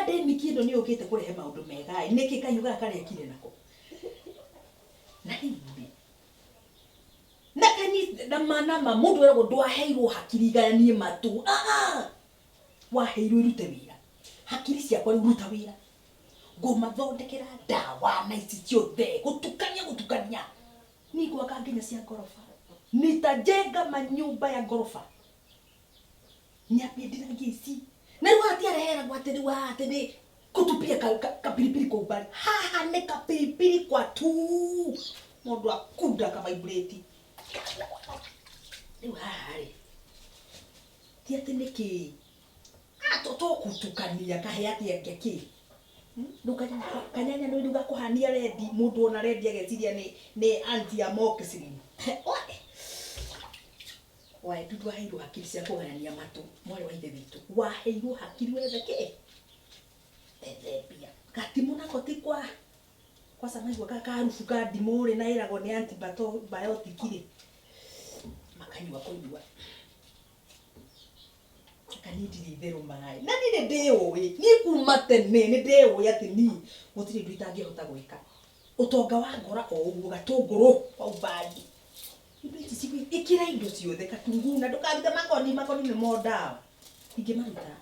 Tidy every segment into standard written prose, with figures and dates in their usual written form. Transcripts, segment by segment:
Pandemic ĩno nĩ yũkĩte kũrehe maũndũ mega ĩ, nĩkĩ kayũ gaka karekire nako? Na rĩu rĩ, na kanyi na ma na ma mũndũ eragwo ndwaheirwo hakiri igayanie matũ. Ah ah. Waheirwo irute wĩra. Hakiri ciakwa rĩu ruta wĩra. Ngũmathondekera ndawa na ici ciothe gũtukania gũtukania. Niĩ ngwaka nginya cia ngoroba. Nitajenga manyũmba ya ngoroba. Nyambie ndinangie ici. Na rĩu haha ti harĩa heragwo atĩ rĩu haha atĩ nĩ kũtupia kapiripiri kwa umbali. Haha nĩ kapiripiri kwa tu. Mũndũ akunda akavaibrate. Rĩu haha rĩ, ti atĩ nĩ kĩĩ. To kũtukania kahĩ atĩ atĩa kĩ. Rĩu kanyanya kanyanya nĩ rĩu gakũhania rendi, mũndũ ona rendi ageciria nĩ nĩ anti-amoxicillin. Waĩ ndwaheirwo hakiri cia kũgayania matũ mwarĩ wa ithe witũ. Waheirwo hakiri wethe kĩ? Wethe mbia. Gatimũ nako ti kwa kwanza maigua ka kaharubu ka ndimũ rĩ na ĩragwo nĩ antibiotic rĩ, makanyua kũnyua. Anga niĩ ndirĩ itherũ maĩ. Na niĩ nĩ ndĩũĩ, niĩ kuma tene nĩ ndĩũĩ atĩ niĩ gũtirĩ ũndũ itangĩhota gwĩka. Ũtonga wa ngora o ũguo, gatũngũrũ kwa umbali. Indo ici cigũ ĩkĩra indo ciothe katunguu na ndũkarute makoni, makoni nĩmo ndawa. Ingĩmaruta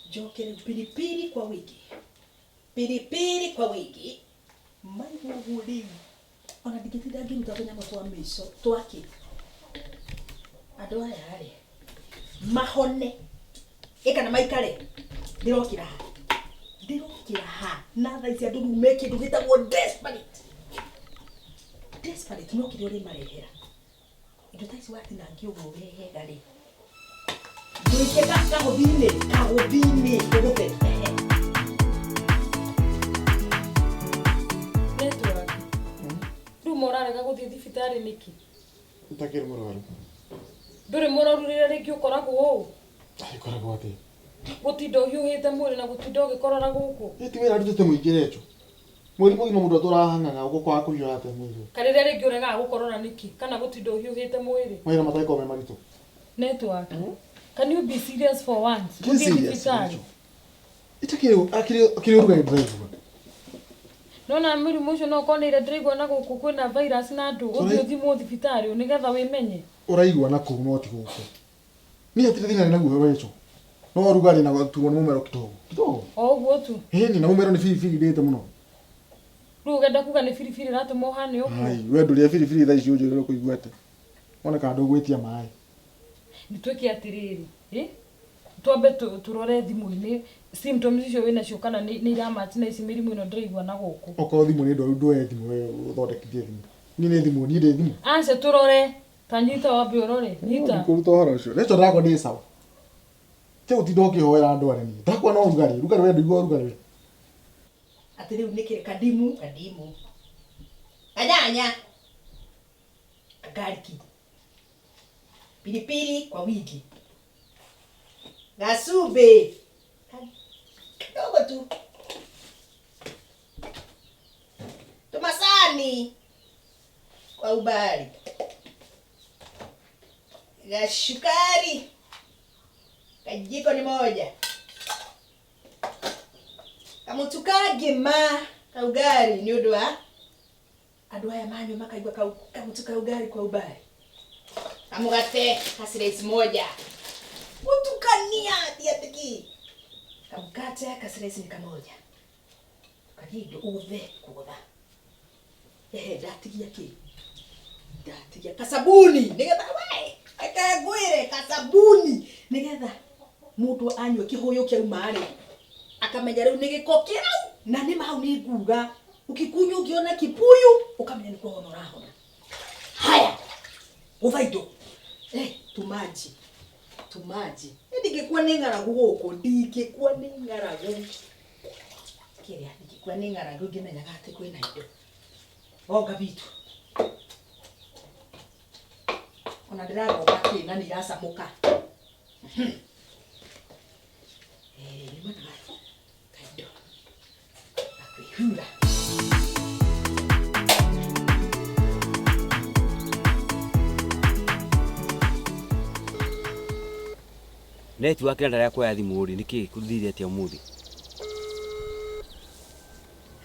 njoke rĩu pilipili kwa wingi, pilipili kwa wingi, maigua ũguo rĩu ona ndingĩtinda ngĩruta tũnyamũ twa mĩico twakĩ andũ aya rĩ mahone ĩ kana maikare ndĩrokĩra ha ndĩrokĩra ha na thaa ici andũ rĩu me kĩndũ gĩtagwo desperate desperate no kĩrĩa ũrĩmarehera indo ta ici watinangia ũguo wega rĩ ndũike kagothi-inĩ kagothi-inĩ ũgũthe Network. Rĩu mũrarega gũthiĩ thibitarĩ nĩkĩ? Ntakĩrĩ mũrwaru. Ndũrĩ mũrwaru rĩrĩa rĩngĩ ũkoragwo ũũ? Agĩkoragwo atĩa? Gũtinda ũhiũhĩte mwĩrĩ na gũtinda ũgĩkorora gũkũ. Ĩ ti wĩra ndutĩte mũingĩ Recho. Mweri mũgima mũndũ atũraga hang'ang'a ũguo kwaga kũhiũha atĩa mwĩrĩ. Karĩrĩa rĩngĩ ũregaga gũkorora nĩkĩ? Kana gũtinda ũhiũhĩte mwĩrĩ? Mawĩra matagĩkorwo me maritũ. Network. Can you be serious for once? Ndĩ Ũthiĩ serious, thibitarĩ. Rachel. Itakĩrĩ akĩrĩ akĩrĩ ũrugarĩ ndĩraigua. Nona mũrimũ ũcio no ũkorwo nĩ ira ndĩraigua na gũkũ kwĩna virus na andũ. Ũthiĩ ũthimwo thibitarĩ nĩgetha wĩmenye. Ũraigua na kũu no ti gũkũ. Niĩ hatirĩ thĩna ndĩ naguo Rachel. No ũrugarĩ na gũturwo nĩ mũmero kidogo. Kidogo. O ũguo tu. Ĩni na mũmero nĩ biribiri ndĩte mũno. Rĩu ũgenda kuga nĩ biribiri ĩratũma ũhane ũguo? Ai, we ndũrĩe biribiri thaa ici ũnjĩre ũkũigua atĩa. Wone kana ndũgwĩtia maĩ. Nĩ twĩke atĩrĩrĩ, ĩ? Twambe tũrore thimũ-inĩ symptoms icio wĩnacio kana nĩ iramatch na ici mĩrimũ ĩno ndĩraigua na gũkũ. Okorwo thimũ nĩ ndwaru nduoye thimũ we ũthondekithie thimũ. Niĩ nĩ thimũ, niĩ ndĩ thimũ. Aca tũrore. Ta nyita wambe ũrore. Nyita. Ndikũruta ũhoro ũcio. Rachel ndakwa ndĩ sawa. Tiga gũtinda ũkĩhoera ndware niĩ. Ndakwa no ũrugarĩ. Ũrugarĩ we ndũigua ũrugarĩ we. Atĩ rĩu nĩ kĩrĩ kandimu, kandimu. Kanyanya. Kagariki. Pilipili kwa wingi. Gasumbĩ. Kidogo tu. Tumacani kwa umbali. Gashukari. Kajiko ni moja. Kamũtu ka ngima kaugari nĩ ũndũ wa andũ aya manyua makaigua kamũtu ka ugali kwa umbali. Kamũgate ka slice moja. Gũtukania ti atĩ kĩ. Kamũkate ka slice ni kamoja. Tukania indo ũgũthe kũgũtha. Ehe ndatigia kĩ? Ndatigia kasabuni nĩgetha we reke ngwĩre kasabuni nĩgetha mũndũ anyua kĩhũyũ kĩauma rĩ akamenya rĩu nĩ gĩko kĩrau na nĩ hau nĩ nguga ukikunywa ukiona kibuyu ukamenya nĩ kũhona ũrahona. Haya gũtha indo eh, tumaji tumaji ndingĩkua nĩ ng'aragu gũkũ ndingĩkua nĩ ng'aragu kĩrĩa ndingĩkua nĩ ng'aragu ngĩmenyaga atĩ kwĩna indo gonga vitu ona ndĩragonga kĩ na nĩ iracamũka. Eh, nĩma na kaindo gakwĩhura. Network na ndarĩa kuoya thimũ rĩ nĩkĩ kũthire atĩa ũmũthĩ?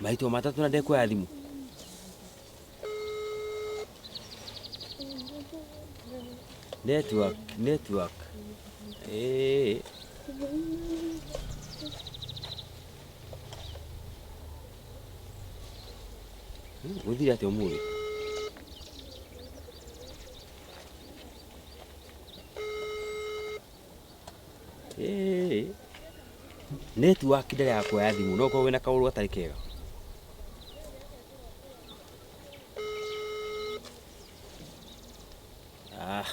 Maitũ matatũ na ndekuoya thimũ. Network, network. Eh. Gũthire atĩa ũmũthĩ? Eh. Network ndĩrĩ ya kuoya thimũ, no ũkorwo wĩna kaũndũ gatarĩ kega. Ah.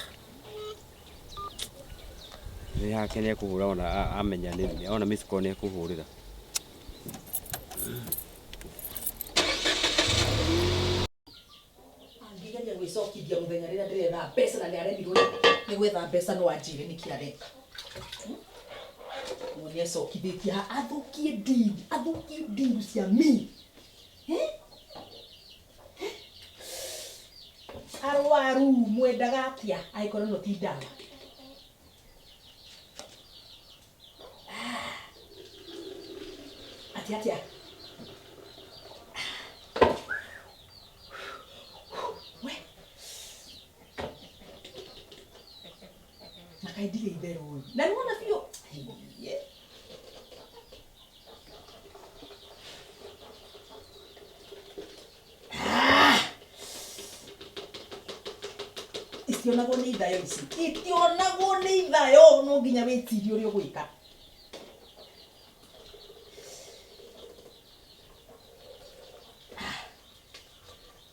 Nĩ hake nĩ ekũhũra ona amenya nĩ ona miss call nĩ ekũhũrĩra. Angĩgeria gwĩcokithia mũthenya rĩrĩa ndĩretha mbeca na nĩ aremirwo nĩ gwetha mbeca no anjĩre nĩkĩ areka. No nĩ ecokithĩtie athũkie deal, athũkie deal cia mi. Eh? Arwaru mwendaga atĩa angĩkorwo ĩno ti ndawa? Atĩa atĩa? We. Na kaĩ ndirĩ itherũ ĩ. Na nĩwona biũ. Hĩĩ. Itionagwo nĩ ithayo ici. Itionagwo nĩ ithayo no nginya wĩcirie ũrĩa ũgwĩka.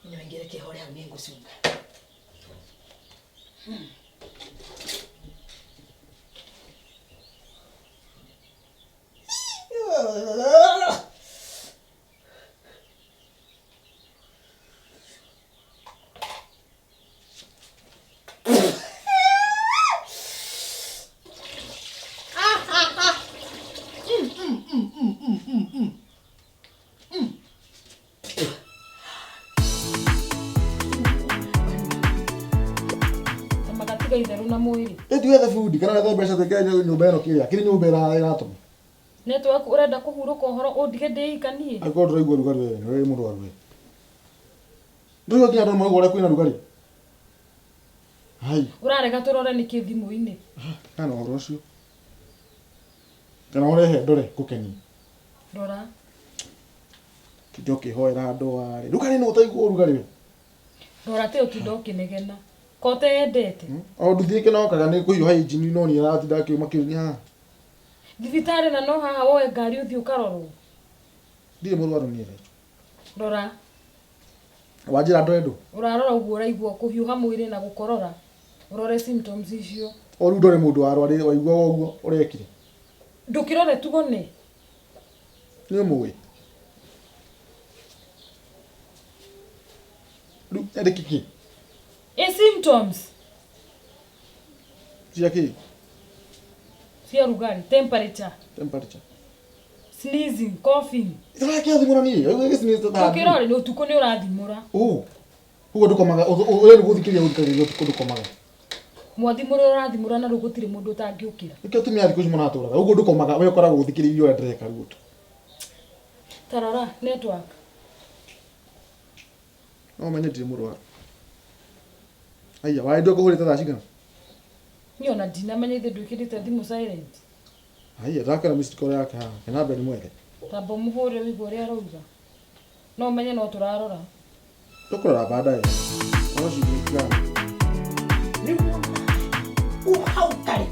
Nĩwaingĩre kĩhore hau nĩ ngũcunga. Ta magatiga itherũ na mwĩrĩ. Ĩti wethe bundi kana wethe mbeca twĩkĩre nyũmba ĩno kĩrĩa kĩrĩ nyũmba ĩratũma. Network ũrenda kũhurũka ũhoro ũndige ndĩikanie. Angĩkorwo ndũraigua rugarĩ we nĩ mũrwaru we. Ndũraigua nginya andũ maigua ũrĩa kwĩna rugarĩ. Hai. Ũrarega tũrore nĩkĩ thimũ-inĩ. Kana ũhoro ũcio. Kana ũrehe ndore ngũkenie. Rora. Tinda ũkĩhoera andũ arĩ. Rugarĩ no ũtaigua ũrugarĩ we. Rora te ũtinda ũkĩnegena. Ko ũteyendete. O nduthi ĩkĩnokaga nĩ kũhiũha injini no niĩ aratinda akiuma kĩũria haha. Thibitarĩ na no haha woe ngari ũthiĩ ũkarorwo. Ndirĩ mũrwaru niĩ Rachel. Rora. Wanjĩra ndore ndũ? Ũrarora ũguo ũraigua kũhiũha mwĩrĩ na gũkorora. Ũrore symptoms icio. O rĩu ndore mũndũ warwarire waiguaga ũguo ũrekire. Ndũkĩrore tugone. Nĩ ũmũĩ. Rĩu nyandĩke kĩ? Ĩ symptoms. Cia kĩ? Cia rugarĩ, temperature. Temperature. Sneezing, coughing. Ndĩrakĩathimũra niĩ. Waigua gĩsneeze ta Ndũkĩrore nĩ ũtukũ nĩ ũrathimũra. Ũ. Ũguo ndũkomaga ũrĩa nĩ gũthikĩrĩria gũthikagĩrĩria ũtukũ ndũkomaga. Mwathimũra ũrathimũra na rĩu gũtirĩ mũndũ ũtangĩũkĩra. Nĩkĩo atumia a thikũ ici maratũraga. Ũguo ndũkomaga we ũkoragwo ũthikĩrĩirie ũrĩa ndĩreka rĩu ũtukũ. Ta rora network. No ũmenye ndirĩ mũrwaru. Aya, warĩ ndũkũhũrĩte thaa cigana? Niĩ ona ndinamenya ithe ndwĩkĩrĩte thimũ silent. Aya, ndakora missed call yake haha. Namba nĩ mwethe. Tamba ũmũhũrĩre ũigue ũrĩa arauga. No ũmenye no tũrarora. Tũkũrora baadaye. No citigana. Rĩu wona u hau karĩ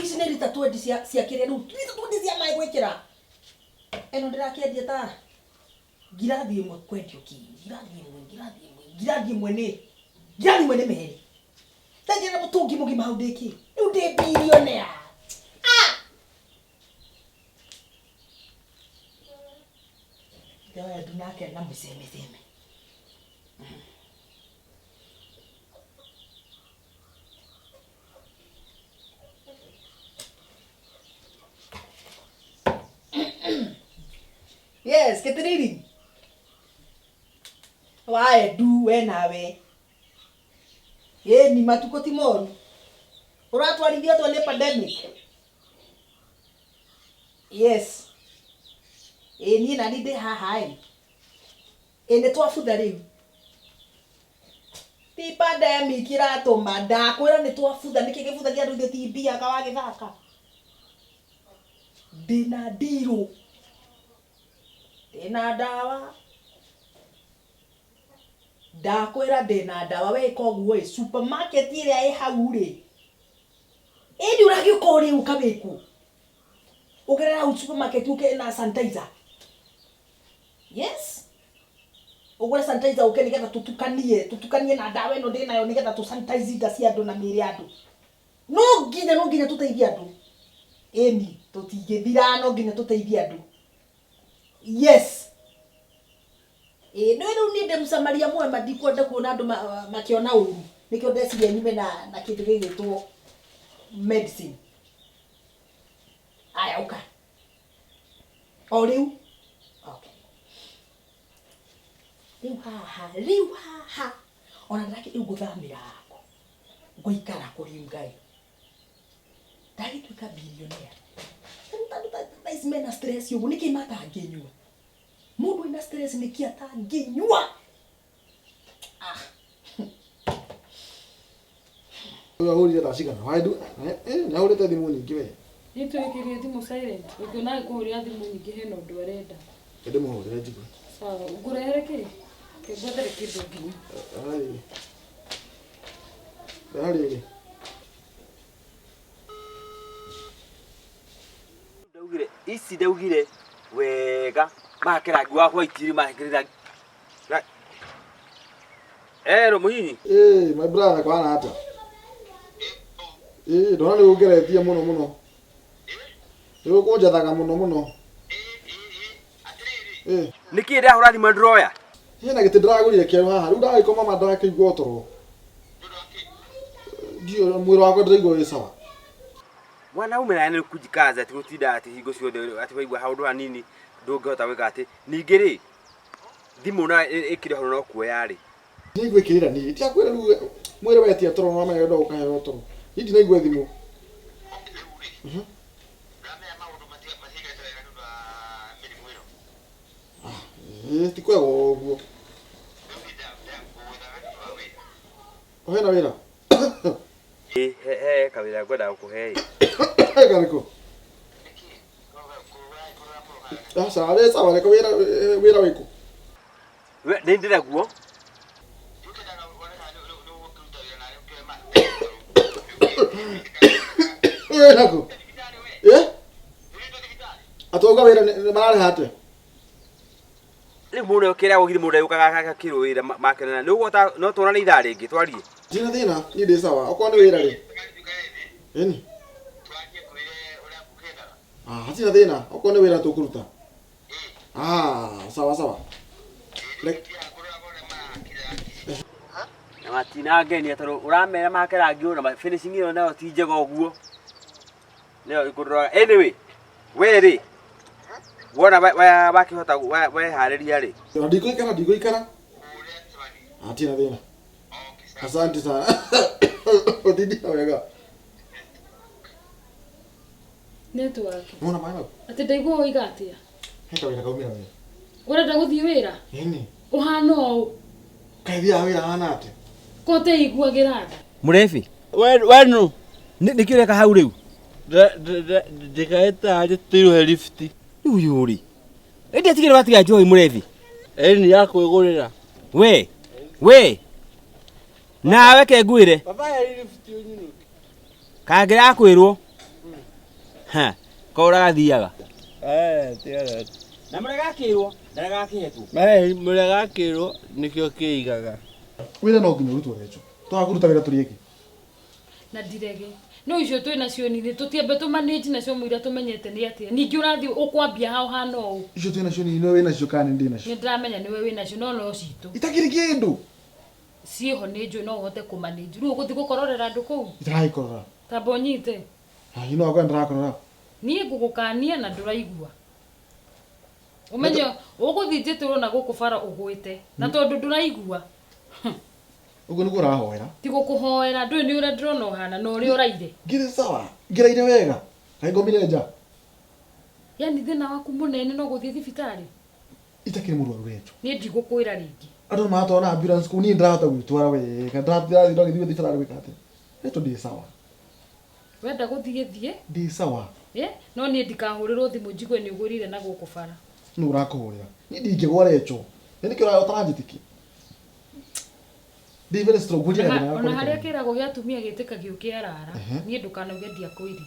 ici nĩ rita twendi cia cia kĩrĩa rĩu rita twendi cia maĩ gwĩkĩra ĩno ndĩrakĩendia ta ngirathi ĩmwe kwendio kĩ ngirathi ĩmwe ngirathi ĩmwe ngirathi ĩmwe nĩ ngirathi ĩmwe nĩ merĩ ndagĩra mũtũngi mũgima hau ndĩkĩ rĩu ndĩ bilionea. Ah! Ithe nake na mũcemeceme. Yes, Ketiriri. Wae du we nawe. Ĩni matukũ ti moru. Ũratwarithia atĩa nĩ pandemic? Yes. Ĩ niĩ nani ndĩ haha ĩ. Ĩ nĩ twabutha rĩu. Ti pandemic ĩratũma ndakwĩra nĩ twabutha nĩkĩ gĩbuthagia andũ ithuĩ ti mbia anga wagĩthaka. Ndĩna ndirũ. Ndĩna ndawa. Ndakwĩra ndĩna ndawa we ĩka ũguo ĩ supermarket ĩrĩa ĩ hau rĩ. Ĩni ũragĩũka ũrĩ ũka wĩkũ. Ũgerera hau supermarket ũke na sanitizer. Yes. Ũgũre sanitizer ũke nĩgetha tũtukanie, tũtukanie na ndawa ĩno ndĩnayo nĩgetha tũ sanitize indo cia andũ na mĩĩrĩ ya andũ. No nginya no nginya tũteithie andũ. Ĩni tũtingĩthira no nginya tũteithie andũ. Yes. Ĩĩ nĩ rĩu niĩ ndĩ mũsamaria mwema ndikwenda kuona andũ makĩona ũru. Nĩkĩo ndeciria nyume na na kĩndũ gĩgwĩtwo medicine. Aya ũka. O rĩu. Okay. Rĩu haha, rĩu haha. Ona ndĩrakĩ rĩu ngũthamĩra kũ? Ngũikara kũ rĩu Ngai? Ndagĩtuĩka billionaire. Rĩu ta andũ thaa ici mena stress ũguo nĩkĩ matangĩnyua? Mũndũ wĩna stress nĩkĩ atangĩnyua? Ah. Ũyũ ahũrire thaa cigana? Waendu nĩ ahũrĩte thimũ nyingĩ we. Nĩ twĩkĩrie thimũ silent. Ũngĩona agĩkũhũrĩra thimũ nyingĩ hena ũndũ arenda. Reke ndĩmũhũrĩre njigue. Sawa, ngũrehere kĩ? Reke ngwethere kĩndũ nginya. Reha rĩrĩ. Reha rĩrĩ. Ndaugire ici ndaugire wega mahake rangi wa white rĩ mahake rangi. Ero mũhini. Ĩĩ my brother kwana atĩa? Ĩĩ ndona nĩ ũngeretie mũno mũno. Nĩ ũkũnjathaga mũno mũno. Ĩĩ. Nĩkĩ ndahũra thimũ ndũroya? Hena gĩtĩ ndĩragũrire kĩerũ haha rĩu ndagĩkoma ma ndakĩigua toro. Ndiũĩ mwĩrĩ wakwa ndĩraigua wĩ sawa. Mwanaume naye nĩ kujikaza ti gũtinda atĩ hingo ciothe atĩ waigua haũndũ hanini ndũngĩhota gwĩka atĩ. Ningĩ rĩ thimũ na ĩkĩrĩ hau no kuoya rĩ. Ndinaigua ĩkĩrĩra niĩ. Ndiakwĩra rĩu mwĩrĩ wetia toro no wamenya wenda ũkaheo toro. Niĩ ndinaigua thimũ. Ĩĩ ti kwega ũguo. Hena wĩra? Ĩ he kawĩra ngwendaga gũkũhe ĩ. Karĩkũ? Aca wĩ sawa reke wĩra wĩra wĩkũ? Nĩ ndĩraguo. Wĩra kũ? Ĩ? Atĩ wauga wĩra mararĩha atĩa? Rĩu mũndũ ũkĩra gũgiri mũndũ agĩũkaga agakĩrwo wĩra makenana. Nĩ ũguo no tuonane ithaa rĩngĩ twarie. Ndirĩ thĩna, niĩ ndĩ sawa. Okorwo nĩ wĩra rĩ. Ĩni. Ah, hatirĩ thĩna. Okorwo nĩ wĩra tũkũruta. Ah, sawa sawa. Na matinangenia tondũ ũramera mahake rangi ũyũ na finishing ĩyo nayo ti njega ũguo. Nĩyo ĩkũndoraga. Anyway, we rĩ wona wakĩhota weharĩria rĩ. Ndikũikara ndikũikara. Hatirĩ thĩna. Asante sana. Ũtindia wega. Network. Nĩwona maĩ mau? Atĩ ndaigua woiga atĩa? He kawĩra kaumĩra wega. Ũrenda gũthiĩ wĩra? Ĩni. Ũhana ũũ. Kaĩ thiaga wĩra hana atĩa? Ko ũteiguagĩra tha? Mũrebi. We nũ? Nĩkĩ ũreka hau rĩu? Ndikaĩte harĩ tũirũhe lift. Rĩu ũyũ rĩ. Ĩndĩ atigĩrĩra watiga njohi mũrebi. Ĩni ya kwĩgũrĩra. We. We. Nawe ke ngwĩre. Baba he lift ũnyinũke. Kangĩra kwĩrwo. Ha. Ko ũragathiaga. Eh, tiga. Na mũrega akĩrwo, ndarega akĩhetwo. Mahe mũrega akĩrwo nĩkĩo kĩigaga. Wĩra no nginya ũrutwo Rachel. Twaga kũruta wĩra tũrĩ ĩkĩ? Na ndirege. No icio twĩ nacio nini tũtiambe tũ manage nacio mũira tũmenyete nĩ atĩa. Ningĩ ũrathiĩ ũkwambia ha ũhana ũũ. Icio twĩ nacio nini nĩwe wĩ nacio kana nĩ ndĩ nacio? Nĩ ndĩramenya nĩwe wĩ nacio no no citũ. Itakĩrĩ kĩndũ. Ciĩho nĩ njũĩ no ũhote kũ manage. Rĩu ũgũthiĩ gũkororera andũ kũu? Itaragĩkorora. Tamba ũnyite. Hihi no akorwo ndĩrakorora. Niĩ ngũgũkania na ndũraigua. Ũmenye ũgũthiĩ njĩtĩrwo na gũkũ bara ũgwĩte. Na tondũ ndũraigua. Ũguo nĩguo ũrahoera. Ti gũkũhoera ndũĩ nĩ ũrĩa ndĩrona ũhana na ũrĩa ũraire. Ngĩrĩ sawa, ngĩraire wega. Kaĩ ngomire nja? Yaani thĩna waku mũnene no gũthiĩ thibitarĩ? Itakĩrĩ mũrwaru Rachel. Niĩ ndigũkwĩra rĩngĩ. Andũ nĩ maratwara na ambulance kũu, niĩ ndirahota gwĩtwara wega, ndĩrathiĩ ndagĩthiĩ thibitarĩ gwĩka atĩa? Rachel, ndĩ sawa. Wenda gũthiĩ thiĩ. Ndĩ sawa. Ĩ, no niĩ ndikahũrĩrwo thimũ njigue nĩ ũgũrire na gũkũ bara. Nũ ũrakũhũrĩra? Niĩ ndingĩgwa Rachel. Nĩ nĩkĩo ũtaranjĩtĩkia. Ndĩ very strong, ngwĩciria Ona gathĩna gakwa ona nĩ harĩa kanini. kĩragwo gĩa atumia gĩtĩkagio kĩarara, niĩ ndũkanauge ndiakwĩrire.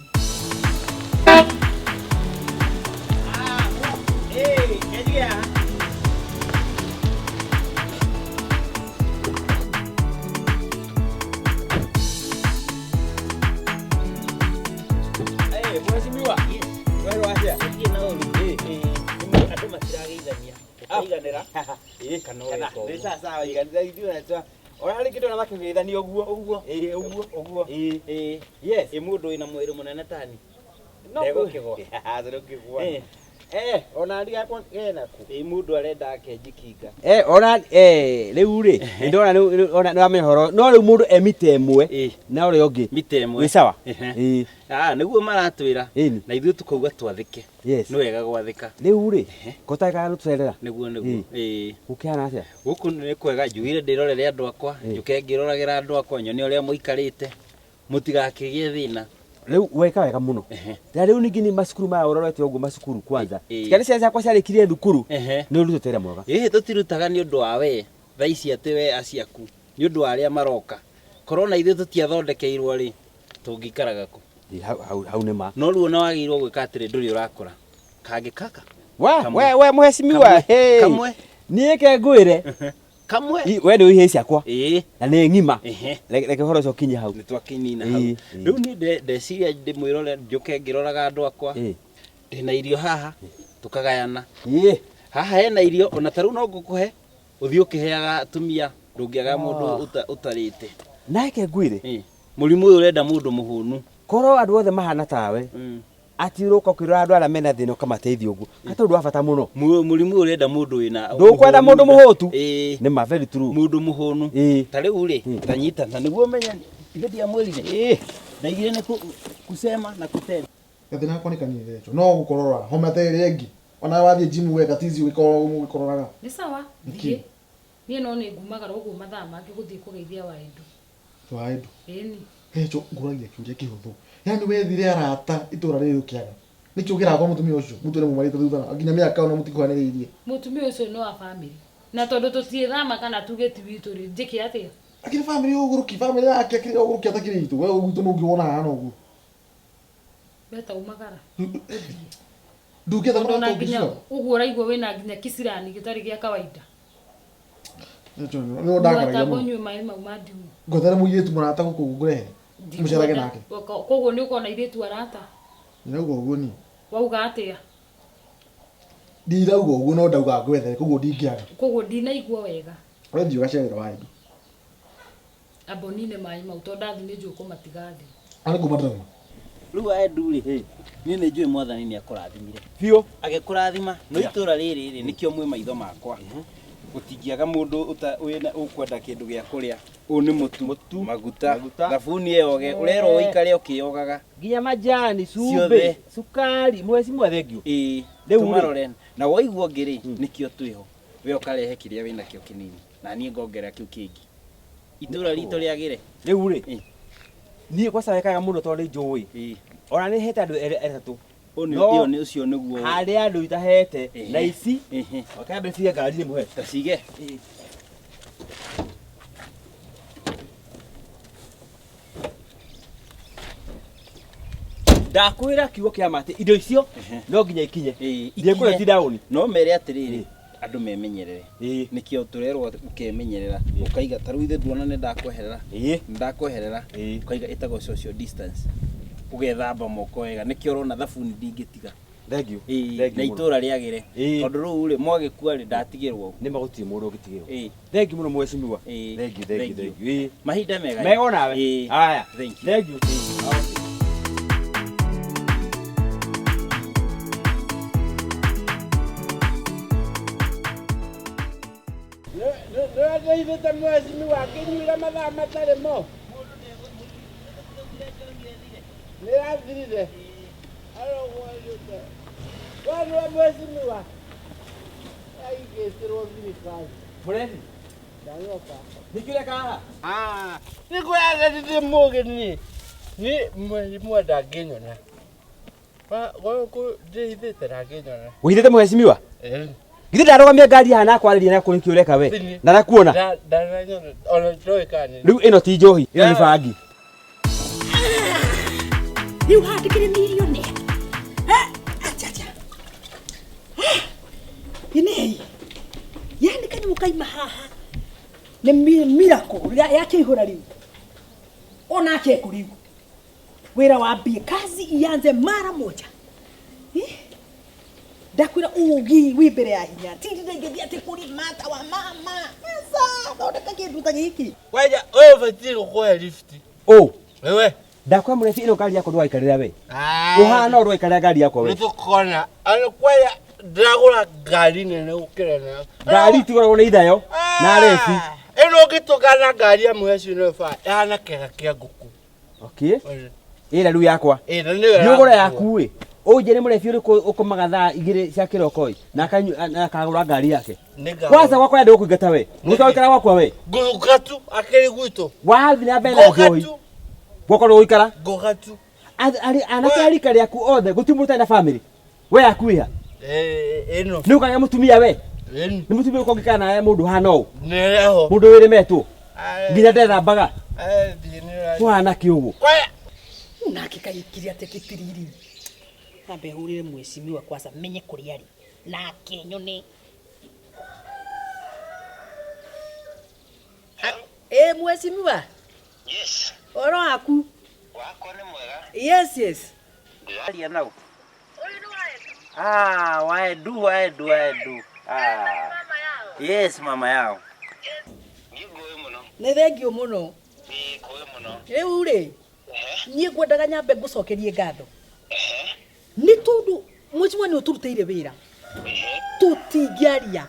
Eh, kenjige haha. Eh, mheshimiwa. Wewe wacia. Andũ matirageithania ũkaiganĩra kana Kana, ũreka nĩ ũguo. sawa sawa, iganĩra ithuĩ na twa. Ona rĩngĩ ndona makĩgeithania ũguo. Ũguo. Ĩĩ, ũguo. Ũguo. Ĩĩ. Ĩĩ. Yes. Ĩ mũndũ wĩna mwĩrĩ mũnene tani No ndegũkĩgwa. Ndegũkĩgwa. Ĩ. Eh, ona ndi gakwa kena kũ. Ĩ mũndũ arenda akenjikinga. Eh, ona eh rĩu rĩ, nĩndona rĩu ona nĩwamenya ũhoro. No rĩu mũndũ e mita ĩmwe Ĩ. na ũrĩa ũngĩ. Mita ĩmwe. Wĩ sawa? Ehe. Ĩĩ. Ah, nĩguo maratwĩra Ĩni. na ithuĩ tũkauga twathĩke. Yes. Nĩ wega gwathĩka. Rĩu rĩ, kotakaga gũtũcerera. Nĩguo nĩguo. Ĩĩ. Gũkĩhana atĩa? Gũkũ nĩ kwega njugire ndĩrorere andũ akwa, Ĩ. njũke ngĩroragĩra andũ akwa nyone ũrĩa mũikarĩte mũtigakĩgĩe thĩna. Rĩu weka wega mũno. Ehe. Na rĩu ningĩ nĩ macukuru maya ũrorete ũguo macukuru kwanza. Ĩ. Ciana ciana ciakwa ciarĩkirie thukuru. Ehe. Nĩ ũrutĩte wĩra mwega. Ĩhĩ tũtirutaga nĩ ũndũ wa we thaa ici atĩ we aciaku nĩ ũndũ wa arĩa maroka. Korwo na ithuĩ tũtiathondekeirwo rĩ tũngĩikaraga kũ? Ĩ, hau hau hau nĩ ma. No rĩu ona wagĩrĩirwo gwĩka atĩrĩ ndũrĩ ũrakũra. Kangĩ kaka. Wa Kamwe. we we mheshimiwa. Kamwe. Hey. Kamwe. Niĩ ke ngwĩre. Kamwe. We nĩ ũihĩ ciakwa. Ĩĩ. Na nĩ ng'ima. Ehe. Reke ũhoro ũcio ũkinye hau. Nĩ twakinina Ĩ, hau. ĩ. Rĩu niĩ ndeciria ndĩmwĩrore njũke ngĩroraga andũ akwa. Ĩ. Ndĩna irio haha tũkagayana. Ĩ. Haha hena irio ona ta rĩu no ngũkũhe ũthiĩ ũkĩheaga atumia ndũngĩaga mũndũ ũtarĩte. Nake ngwĩre. Ĩ. Mũrimũ ũyũ ũrenda mũndũ mũhũnu. Korwo andũ othe mahana tawe. Ati ũroka ũkĩrora andũ arĩa mena thĩna ũkamateithia ũguo. Kata ũndũ wa bata mũno. Mũrimũ ũyũ ũrenda mũndũ wĩna Ndũkwenda mũndũ mũhũtu. Ĩĩ. Nĩ ma very true. Mũndũ mũhũnu. Ĩĩ. Ta rĩu rĩ Ĩ. ta nyita na nĩguo ũmenye ithe ndiamwĩrire. Ĩ. Ndaigire nĩ kusema na kutenda. Gathĩna gakwa nĩ kanini Rachel. No gũkorora homa ta ĩrĩa ĩngĩ. Ona wathiĩ gym weka tizi ũgĩkorwo ũgĩkororaga. Nĩ sawa, Nĩkĩ? thiĩ. Niĩ no nĩ ngumagara ũguo mathaa mangĩ gũthiĩ kũgeithia Waendu. Twaendu. Ĩni. Rachel, ngũragia kĩũria kĩhũthũ. Yaani wethire arata itũra rĩrĩ ũkĩaga. Nĩkĩ ũgĩraga kwa mũtumia ũcio? Mũtũre mũmarĩte thutha nginya mĩaka ona mũtikuhanĩrĩirie. Mũtumia ũcio nĩ wa bamĩrĩ. Na tondũ tũtiĩthama kana tuge ti witũ rĩ, njĩke atĩa? Akĩrĩ bamĩrĩ ũgũrũki, bamĩrĩ yake akĩrĩ ũgũrũki atakĩrĩ itũ. We gwitũ nũ ũngĩ wona hana ũguo. We ta umagara. Ndungĩetha Tondũ ona mũrata nginya ũngĩciara. ũguo ũraigua wĩna nginya kĩcirani gĩtarĩ gĩa kawaida. Rachel, nĩ ũndakaragia Watamba mũno. ũnyue maĩ mau ma ndimũ. Ngwethere mũirĩtu mũrata gũkũ ngũrehe. Mũcerage nake. Koguo nĩ ũkona airĩtu arata. Ndinauga ũguo niĩ. Wauga atĩa? Ndirauga ũguo no ndauga ngwethere koguo ndingĩaga. Koguo ndinaigua wega. We thiĩ ũgacerera Waendu. Amba ũnine maĩ mau tondũ ndathiĩ nĩ njũĩ kũmatigathiĩ. Arĩ ngũma ndĩrauma. Rĩu Waendu rĩ niĩ nĩ njũĩ mwathani nĩ akũrathimire. Biũ. Agĩkũrathima no itũra rĩrĩ rĩ nĩkĩo mwĩ maitho makwa. Gũtingĩaga mũndũ wĩna ũkwenda kĩndũ gĩa kũrĩa. Ũyũ nĩ mũtu, maguta, thabuni ĩyoge, ũrerwo ũikare ũkĩyogaga. Nginya majani, Ciothe. cumbĩ, cukari, mheshimiwa thank you. Ĩĩ, Rĩu rĩ. tũmarore. Na waigua ũngĩ rĩ, nĩkĩo twĩho. We ũkarehe kĩrĩa wĩnakĩo kĩnini, na niĩ ngongerera kĩu kĩngĩ. Itũra ritũ rĩagĩre. Rĩu rĩ, Ĩ. niĩ kwaca wekaga mũno tondũ nĩ njũĩ. Ĩĩ. Ona nĩ hete andũ erĩ atatũ. Ũyũ nĩ No. ĩyo nĩ ũcio nĩguo. Harĩ andũ itahete Ĩhĩ. na ici Ĩhĩ. wakambe cie ngari mũhe. Ta cige. Ndakwĩra kiugo kĩa ma atĩ indo icio no nginya ikinye. Ĩĩ, Ndiekũrĩa ikinye. ti down. No mere atĩrĩrĩ, andũ memenyerere. Ĩĩ. Nĩkĩo tũrerwo ũkemenyerera. Ũkaiga ta rĩu ithe nduona nĩ ndakweherera. Ĩĩ. Nĩ ndakweherera. Ĩĩ. Ũkaiga ĩtagwo social distance. Ũgethamba moko wega. Nĩkĩo ũrona thabuni ndingĩtiga. Thank you. Ĩĩ, Thank na you mũno. itũra rĩagĩre. Ĩĩ. Tondũ rĩu rĩ mwagĩkua rĩ ndatigĩrwo. Nĩ ma gũtirĩ mũndũ ũngĩtigĩrwo. Ĩĩ. Thank you mũno mheshimiwa. Ĩĩ. Thank you, thank you, Thank thank you. Ĩĩ. Mahinda mega. Mega onawe. Ĩĩ. Haya. Thank you. Thank you. Okay. Nĩwateithĩte mheshimiwa akĩnyuĩra mathaa matarĩ mo. Nĩrathirire. Arogwatĩte. We nĩwe mheshimiwa. Aigĩtĩrwo thirikari. Mũrebi. Ndaroka. Nĩkĩ ũreka haha? Ah, nĩ kwĩra ndĩ mũgĩ niĩ. Niĩ mheshimiwa ndangĩnyona. Gũkũ ndĩhithĩte ndangĩnyona. Wĩhithĩte mheshimiwa? Eh. Githĩ ndarũgamia ngari haha na kwarĩria na kũrĩ kĩ ũreka we? Thĩinĩ. Na nakuona. Ndananyona ona ndoĩ kana nĩ. Rĩu ĩno ti njohi, ĩno nĩ bangi. Rĩu haha ndĩkĩrĩ millionaire. Acha acha. Inei. Yani kanyamũ kaima haha. Nĩ miracle yakĩihũra rĩu. Onake ekũ rĩu. Wĩra wambie kazi ianze mara moja. Eh? Ndakwĩra ũgi wĩ mbere ya hinya. Tindire ngĩthiĩ atĩ kũrĩma ta wa mama. Sasa thondeka kĩndũ ta gĩkĩ. Kwanja ũyũ ũbatiĩ gũkũhe lift. Ũ. Wewe. Ndakwĩra mũrebi ĩno ngari yakwa ndũgaikarĩra we. Ah. Ũhana ũũ ndũgaikarĩra ngari yakwa we. Nĩ tũkona. Ona kwanja ndĩragũra ngari nene gũkĩra nayo. Ngari itigũragwo nĩ ithayo na rebi. Ĩno ũngĩtũngana ngari ya mũheci no ba ĩhana kĩga kĩa ngũkũ. Okay. Ĩra rĩu yakwa. Ĩno nĩyo Nĩũgũra yaku ĩ. Ũnjĩre mũrebi ũrĩkũ ũkomaga thaa igĩrĩ cia kĩroko ĩ na na akagũra ngari yake. Kwanza gwakwa ndĩgũkũingata we. Mũgũta gũikara gwakwa we. Ngũka tu akĩrĩ gwitũ. Wathiĩ na mbere na Ngũka njohi. tu. Gwakwa ndũgũikara. Ngũka tu. Anake a rika rĩaku othe gũtirĩ mũndũ ũtarĩ na family. We yaku ĩha. Ĩno. Nĩ ũkagĩa mũtumia we. Nĩ mũtumia ũrĩkũ ũngĩikara nawe mũndũ ũhana ũũ. Nĩreho. Mũndũ wĩrĩmetwo. Nginya ndethambaga. Kũhana kĩ ũguo. Nake kaikire atĩ kĩtiriri. Ambe hũrĩre mheshimiwa kwanza menye kũrĩa arĩ. Nake nyone. Ĩ mheshimiwa. Yes. Ũhoro waku? Wakwa nĩ mwega. Yes, yes. Ndĩraria nau. Ah, waedu waedu waedu. Ah. Yes, mama yao. Nĩ thengiũ mũno. Rĩu rĩ, niĩ ngwendaga nyambe ngũcokerie ngatho. Nĩ tondũ mheshimiwa nĩ ũtũrutĩire wĩra. Tũtingĩaria.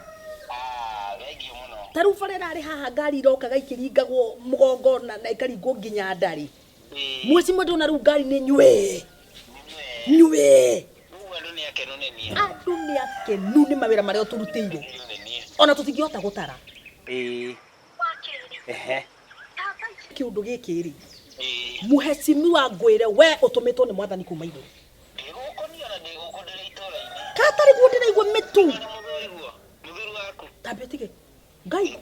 Ta rĩu bara ĩrarĩ haha ngari irokaga ikĩringagwo mũgongo na ĩkaringwo nginya ndarĩ. Mheshimiwa ndona rĩu ngari nĩ nywe. Nywe. Andũ nĩ akenu nĩ mawĩra marĩa ũtũrutĩire. Ona tũtingĩhota gũtara. Ĩĩ. Ehe. Kĩũndũ gĩkĩ rĩ. Mheshimiwa ngwĩre we ũtũmĩtwo nĩ mwathani kuma igũrũ. Katarĩ guo ndĩraigua mĩtu. Tambe ũtige. Ngai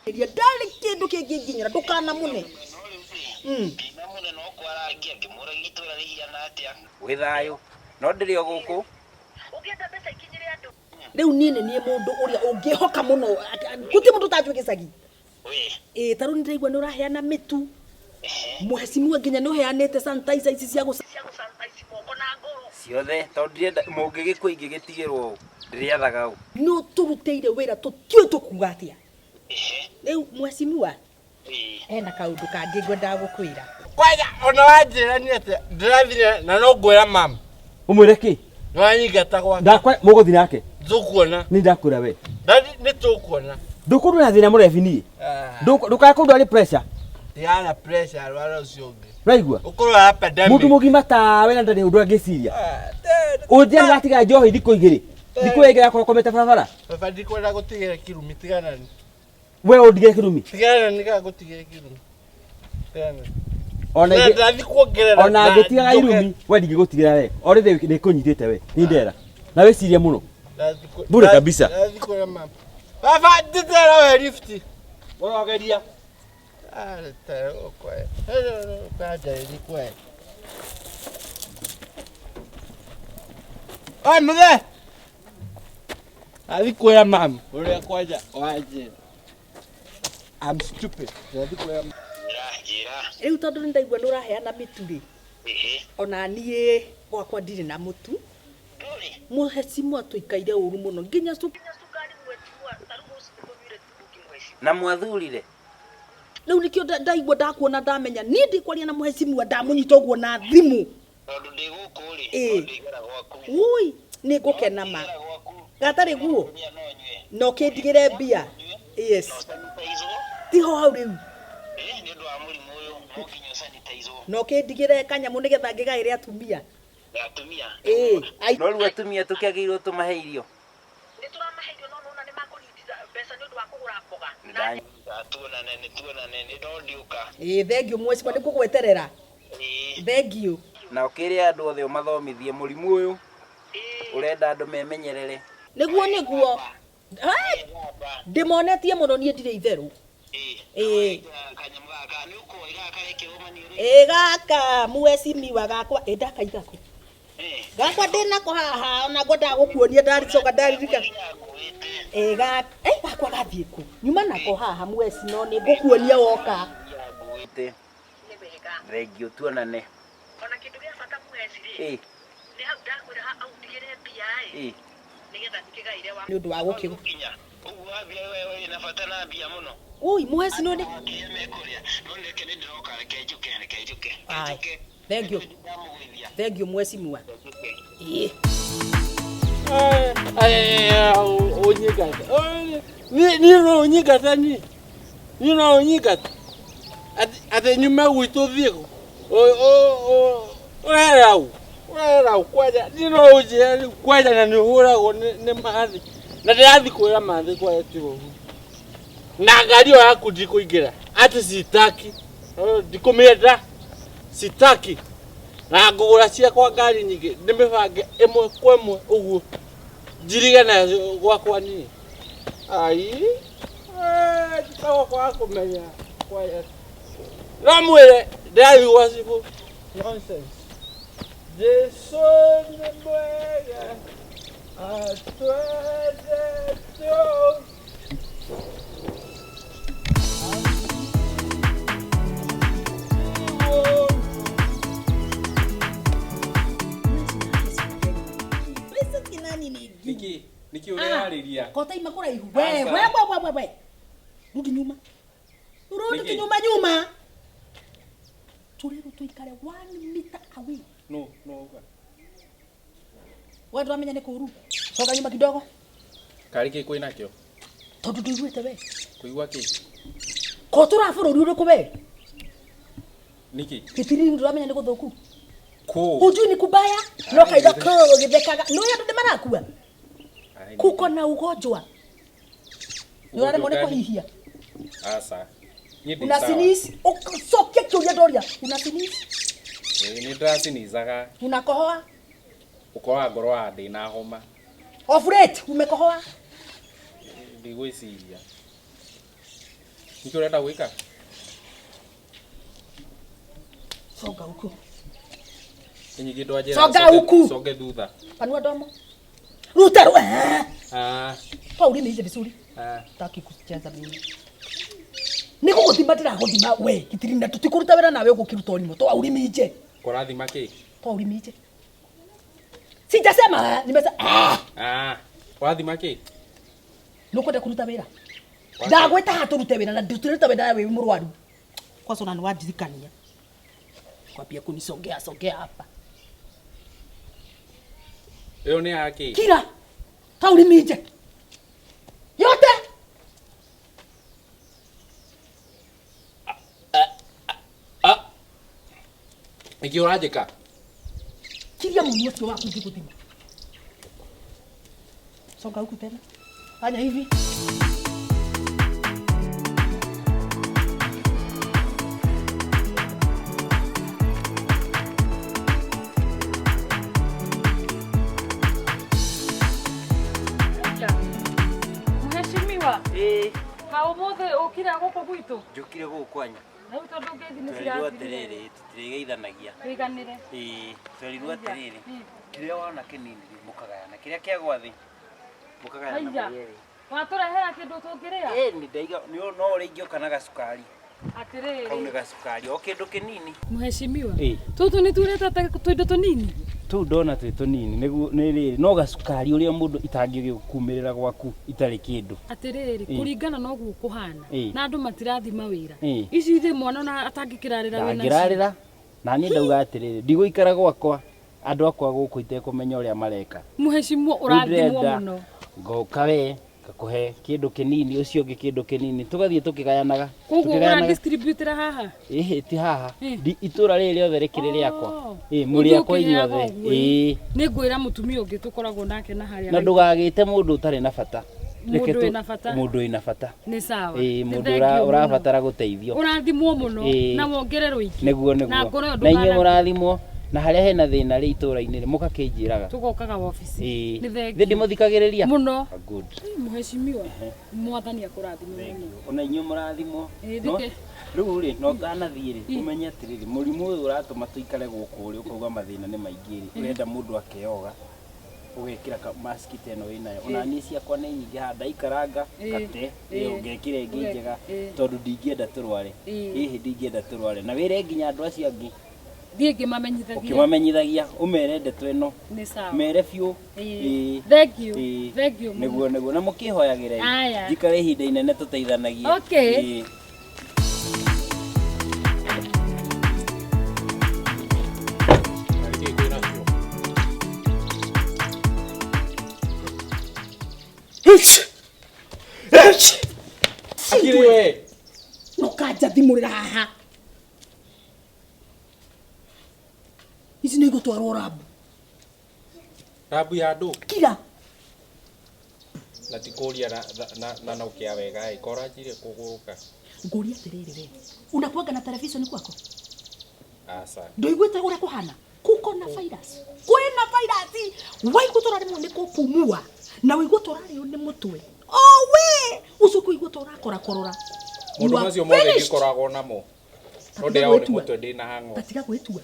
Ria ndarĩ kĩndũ kĩngĩ nginyĩra ndũkanamũne. Wĩ thayũ. No ndĩrĩ o gũkũ. Rĩu niĩ nĩ niĩ mũndũ ũrĩa ũngĩhoka mũno. Gũtirĩ mũndũ ũtanjũĩ gĩcagi. Ĩĩ ta rĩu nĩndĩraigua nĩ ũraheana mĩtu. Mheshimiwa nginya nĩ ũheanĩte sanitizer ici cia gũ Ciothe tondũ ndirenda mũngĩgĩkua ingĩgĩtigĩrwo ũ. Ndĩrĩathaga ũ. Nĩ ũtũrutĩire wĩra tũtiũĩ tũkuga atĩa. Rĩu mheshimiwa hena kaũndũ kangĩ ngwendaga gũkwĩra. Kwanja ona wanjĩra nĩ atĩa ndĩrathiĩ na no ngwĩra mama. Ũmwĩre kĩ? Nĩwanyingata gwake. Ndakwa mũgũthiĩ nake. Tũkuona. Nĩ ndakwĩra we. Ndadi nĩ tũkuona. Ndũkũndũ na thĩna mũrebi niĩ. Ndũkae kũndũ arĩ pressure. Ndigana pressure arwara ũcio ũngĩ. Ũraigua? Ũkũrwara pandemic. Mũndũ mũgima tawe na ndarĩ ũndũ angĩciria. Ũnjĩra nĩwatiga njohi thikũ igĩrĩ. Thikũ ĩyo ĩngĩ yakorwo ũkomete barabara. Baba ndikwenda gũtigĩra kĩrumi tigana ni. We ũndigĩre kĩrumi. Tigana ni kana gũtigĩra kĩrumi. Tigana. Ona Na ndathi kuongerera. Ona ngĩtigaga irumi we ndingĩgũtigĩra we. O rĩrĩ nĩkũnyitĩte we. Nĩ ndera. Na wĩcirie mũno. Bure kabisa. Ndathi kwĩra mama. Baba ndĩtera we lift. Ũrogeria. Ah, tera ũkwe. Kwanja ni kwe. Oi muthe. Ndathi kwĩra mama ũrĩa kwanja wanjĩra. I'm stupid. Ndathi kwĩra mama. Rĩu tondũ nĩ ndaigua nĩ ũraheana mĩtu rĩ. Ona niĩ gwakwa ndirĩ na mũtu. Mheshimiwa tũikaire ũru mũno nginya Na mwathurire. Rĩu nĩkĩo ndaigua ndakuona ndamenya niĩ ndikwaria na mheshimiwa ndamũnyita ũguo na thimũ. Tondũ ndĩ gũkũ rĩ, Ĩĩ. no ndĩigara gwaku. Ui, nĩ ngũkena ma. Gatarĩ guo. Na ũkĩndigĩre mbia. Yes. Tiho hau rĩu. Na ũkĩndigĩre kanyamũ nĩgetha ngĩgaĩre atumia. Atumia. Ĩĩ. Ai. No rĩu atumia tũkĩagĩrĩirwo tũmahe irio. Ĩĩ thengiũ mwecimwa nĩ ngũgweterera. Thengiũ. Na ũkĩre andũ othe ũmathomithie mũrimũ ũyũ ũrenda andũ memenyerere. Nĩguo nĩguo. Ai, Ndĩmonetie mũno niĩ ndirĩ itherũ. Ĩĩ. Ĩĩ gaka mwecimiwa gakwa ĩ ndakaiga kũ? Gakwa ndĩnako haha ona ngwendaga gũkuonia ndaricoka ndaririka. Ĩĩ gaka ĩ gakwa gathiĩ kũ? Nyuma nako haha mweci no nĩ ngũkuonia woka. Te. Thengiũ tuonane. Ĩ. Ĩ. Nĩ ũndũ wa gũkĩ. Ui mweci no nĩ. Ai. Thengiũ. Thengiũ mwecimiwa. Ĩĩ. Ũnyingata. Niĩ no ũnyingata niĩ. Niĩ no ũnyingata. Atĩ nyume gwitũ thiĩ kũ? Ũrera ũ? Ũrera ũ kwanja? Niĩ no ũnjĩre rĩu kwanja na nĩ ũhũragwo nĩ mathĩ. Na ndĩrathiĩ kwĩra mathĩ kwanja tiga ũguo. Na ngari ĩyo yaku ndikũingĩra. Atĩ sitaki. Ndikũmĩenda. Sitaki. Na ngũgũra ciakwa ngari nyingĩ ndĩmĩbange ĩmwe kwa ĩmwe ũguo. Njirige nayo gwakwa niĩ. Ai. Njĩtagwo kwaga kũmenya. Kwaya. No mwĩre ndĩrathiĩ gwa cibũ. Nonsense. Jesu nĩ mwega. Atwendete ũũ. Mbeca kinani ni Niki niki ũreyarĩria? Kota ima kũraihu. We Aca. we we we we. Rudi nyuma. Rudi Nĩkĩ? kinyuma nyuma. Tũrĩrwo tũikare 1 meter away. No no uga. We ndũramenya nĩ kũũru. Coka nyuma kidogo. Karĩ kĩ kwĩnakĩo? Tondũ ndũiguĩte we. Kũigua kĩ? Ko tũra bũrũri ũrĩkũ we? Niki? Gĩtiriri ndũramenya nĩ gũthũku. Kũ? Hujui ni kubaya no kaitha kũ gĩthekaga. Nĩ andũ nĩ marakua. Kuko na ugonjwa. Nĩ ũraremwo nĩ kũhihia. Aca. Niĩ ndĩ Una sawa. sneeze. Ũcokie kĩũria ndoria. Una sneeze. Ĩĩ nĩ ndĩracinizaga. Unakohoa. Ũkoraga ngoro wa ndĩna homa. Off rate umekohoa. Ndigwĩciria. Nĩkĩ ũrenda gwĩka? Songa huku. Nyingĩ ndwanjĩra Coka coke- huku. Coke thutha. Panua domo. Ruta ru. Eh. Ah, Toa ulimi nje vizuri. ah. Taki kucheza mimi. Nĩ gũgũthima ndĩragũthima we gĩtirina tũtikũruta wĩra nawe ũgũkĩruta ũrimũ toa ulimi nje Kũrathima kĩ? toa ulimi nje sijasema nimesema ah Ah, ũrathima kĩ? nĩ ũkwenda kũruta wĩra ndagwĩta haha tũrute wĩra na tũruta wĩra wĩ mũrwaru kwanza una nĩwandirikania kwambia kunisongea songea hapa Ĩyo nĩ ya kĩ? kira toa ulimi nje yote Nĩkĩ ũranjĩka? kiria mũnua ũcio waku ngĩgũthima songa huku tena fanya hivi Mheshimiwa, Ĩĩ. ha ũmũthĩ ũkire gũkũ gwitũ? Njũkire gũkũ kwanyu. Rĩu tondũ ngeithi nĩ Twerirwo cirathirire. atĩrĩrĩ tũtirĩgeithanagia. Tũiganĩre. Ĩĩ, twerirwo atĩrĩrĩ Mm. kĩrĩa wona kĩnini rĩ mũkagayana kĩrĩa kĩagwa thĩ mũkagayana Haiya. mũrĩ erĩ. Watũrehera kĩndũ tũngĩrĩa? Ĩĩ nĩ ndaiga no ũrĩa ingĩũka na gacukari. Kau nĩ Atĩrĩrĩ. gacukari o kĩndũ kĩnini. Mheshimiwa, Ĩĩ. tũtũ nĩ turĩte tũindo tũnini? Tũu ndona twĩ tũnini nĩguo nĩ rĩrĩ no gacukari ũrĩa mũndũ itangĩgĩkumĩrĩra gwaku itarĩ kĩndũ. Atĩrĩrĩ, Ĩĩ. kũringana na ũguo kũhana Ĩĩ. na andũ matirathima wĩra. Ĩĩ. Ici ithe mwana ona atangĩkĩrarĩra wĩna nacio. Ndangĩrarĩra na niĩ ndauga atĩrĩrĩ ndigũikara gwakwa andũ akwa gũkũ itekũmenya ũrĩa mareka. Mheshimiwa Rĩu ũrathimwo ndĩrenda mũno. Ngoka we Ngakũhe kĩndũ kĩnini, ũcio ũngĩ kĩndũ kĩnini, tũgathiĩ tũkĩgayanaga. Koguo Tũkĩgayanaga. ũradistributĩra haha? Ĩhĩ, ti haha. Eh. Itũra rĩrĩ rĩothe rĩkĩrĩ rĩakwa. Oh. Ĩ, mũrĩ akwa Ũthiĩ inyuothe. ũkĩheaga ũguo, Ĩĩ. Nĩ ngwĩra mũtumia ũngĩ tũkoragwo nake na harĩa Na haitũ. ndũgagĩte mũndũ ũtarĩ na bata. Reke Mũndũ wĩna bata. Mũndũ wĩna bata. Nĩ sawa. Ĩĩ, Nĩ mũndũ thank you mũno. ũrabatara gũteithio. Ũrathimwo mũno Ĩĩ. na wongererwo ingĩ. Nĩguo Na nĩguo. ngoro ĩyo Na inyuĩ ndũkana- mũrathimwo, na harĩa hena thĩna rĩ itũra-inĩ rĩ, mũgakĩnjĩraga. Tũgokaga wabici. Ĩĩ. Nĩ thank Thĩ ndimũthikagĩrĩria? Mũno. Ah, good. Mheshimiwa, mwathani akũrathime mũno. Ona inyuĩ mũrathimwo. Ĩĩ, No, ndĩke- rĩu rĩ, no ũtanathiĩ rĩ, ũmenye atĩrĩrĩ, mũrimũ ũyũ ũratũma tũikare gũkũ rĩ, ũkauga mathĩna nĩ maingĩ rĩ, ũrenda mũndũ akeoga, ũgekĩra ka mask ta ĩno wĩnayo. Ona niĩ ciakwa nĩ nyingĩ haha, ndaikaranga, ngate, ĩyo ngekĩra ĩngĩ njega, tondũ ndingĩenda tũrware. Ĩhĩ, ndingĩenda tũrware. Na wĩre nginya andũ acio angĩ, Thiĩ ngĩmamenyithagia. ũkĩmamenyithagia, ũmere ndeto ĩno, Nĩ sawa. mere biũ. Ĩĩ. Ĩĩ. Thank you. Ĩĩ. Thank you mũno. Nĩguo nĩguo, na mũkĩhoyagĩre. Aya. Njikare ihinda inene tũteithanagie. Okay. Ĩĩ. Akiri we. Nũkanja thimũrĩra haha. Ici nĩ igũtwarwo rabu. Rabu ya andũ. Kira. Na ti kũria na na ũkĩa wega ĩ, koranjire kũgũrũka. Ngũria atĩrĩrĩ we. Unakuanga na television kwako? Aca. Ndũiguĩte ũrĩa kũhana? Kuko na virus. Kwĩna virus. Waigua tũraremwo nĩ kũpumua na waigua tũrarĩo nĩ mũtwe. Oh we! Ũcoke ũigue ta ũrakorakorora. Maũndũ You are macio mothe finished. ndikoragwo namo. No Tatiga ndĩrawo nĩ gwĩtua. mũtwe ndĩna hang'o. Tatiga gwĩtua.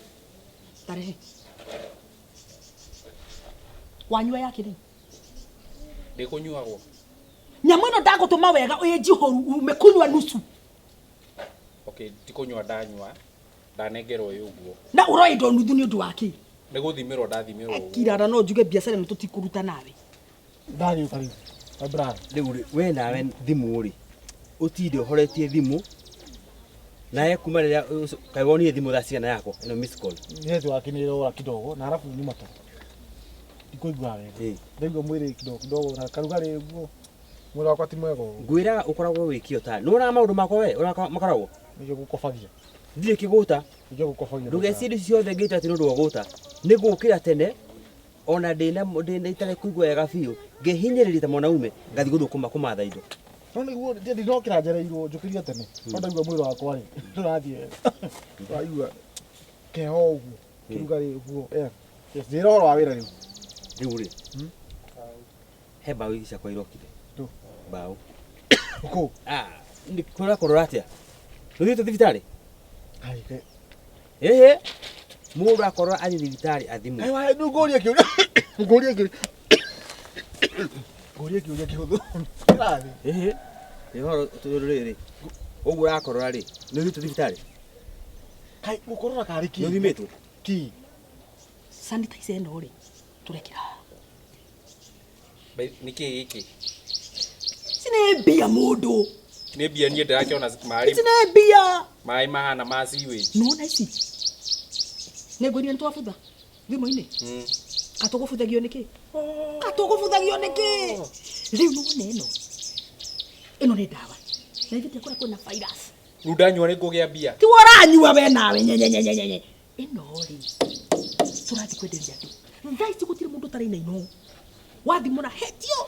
Tarehe. Wanyua yake rĩ? Ndĩkũnyuagwo. Nyamũ ĩno ndagũtũma wega ĩ njihũru umekunywa nusu. Okay, ti kũnyua ndanyua. Ndanengerwo ĩ ũguo. Na ũroya indo nuthu nĩ ũndũ wa kĩ? Nĩ gũthimĩrwo ndathimĩrwo ũguo. Kirara no njuge biacara ĩno tũtikũruta nawe. Ndagĩũka rĩu. My brother. Rĩu rĩ, we nawe thimũ rĩ, ũtinde ũhoretie thimũ, nawe kuma rĩrĩa kaĩ wonire thimũ thaa cigana yakwa ĩno miss call. Network nĩ ĩrora kidogo na arabu nyuma toro. Ndikũigua wega. Ĩĩ. Ndaigua mwĩrĩ kidogo kidogo na karugarĩ ũguo. Mwĩrĩ wakwa ti mwega ũguo. Ngwĩraga ũkoragwo wĩ kĩo ta nĩ wonaga maũndũ makwa we ũrĩa makoragwo. Nĩkĩo gũkobagia. Ndirĩ kĩgũta. Nĩkĩo gũkobagia. Ndũgecirie ici ciothe ngĩte atĩ nĩ ũndũ wa gũta. Nĩ gũkĩra tene ona ndĩna ndĩna itarĩ kũigua wega biũ ngĩhinyĩrĩria ta mwanaume ngathiĩ gũthũkũma kũmatha indo. No nĩguo ndinokĩra njereirwo njũkĩrie tene. No ndaigua mwĩrĩ wakwa rĩ ndũrathiĩ wega. Ndaigua keho ũguo kĩrugarĩ ũguo. Yeah. Yes, njĩra ũhoro wa wĩra rĩu. Rĩu rĩ, he mbaũ ici ciakwa irokire. Ndũ? Mbaũ. Kũ? Ah, nĩ kũrakorora atĩa? Nĩũthiĩte thibitarĩ? Ai, ke. Ĩhĩ. Mũndũ akorora athiĩ thibitarĩ athimwo. Ai, wa rĩu ngũrie kĩũria. Ngũrie kĩũria. Ngũrie kĩũria kĩhũthũ. Kĩrathiĩ. Ĩhĩ. Nĩ ũhoro tondũ rĩrĩ, ũguo ũrakorora rĩ, nĩ ũthiĩte thibitarĩ? Kai gũkorora karĩ kĩ? Nĩ ũthimĩtwo? Kĩ? Sanitizer ĩno rĩ, tũrekĩra haha. Nĩ kĩ gĩkĩ? Ici nĩ mbia mũndũ. Nĩ mbia niĩ ndĩrakĩona maĩ. Ici nĩ mbia. Maĩ mahana ma sewage. Nĩwona ici? Nĩ ngwĩrire nĩtwabutha thimũ-inĩ. Katũgũbuthagio nĩkĩ? Katũgũbuthagio nĩkĩ? Rĩu nĩwona ĩno? Ĩno nĩ ndawa. Na ithuĩ kũrĩa kwĩna virus. Rĩu ndanyua nĩ ngũgĩa mbia. Ti we ũranyua we nawe nyenyenyenyenye. Ĩno rĩ, tũrathiĩ kwenderia andũ. Thaa ici gũtirĩ mũndũ ũtarĩ na ino. Wathimũra hetio.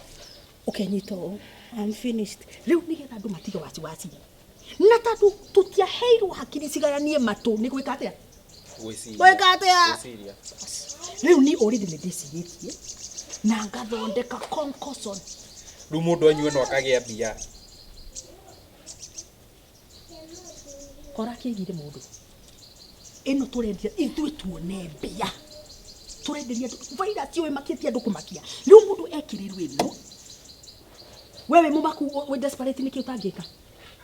Ũkenyita ũũ. I'm finished. Rĩu nĩgetha andũ matige wasiwasi. Na tondũ tũtiaheirwo hakiri cigayanie matũ nĩ gwĩka atĩa? Gwĩciria. Gwĩka atĩa? Gwĩciria. Rĩu niĩ already nĩ ndĩcirĩtie na ngathondeka concoction. Rĩu mũndũ anyue no akagĩa mbia. Kora kĩigire mũndũ. Ĩno tũrendia ithuĩ tuone mbia. Tũrenderia andũ virus ũyũ ĩmakĩtie andũ kũmakia. Rĩu mũndũ ekĩrĩrwo ĩno. We wĩ mũmaku wĩ desperate nĩkĩ ũtangĩka?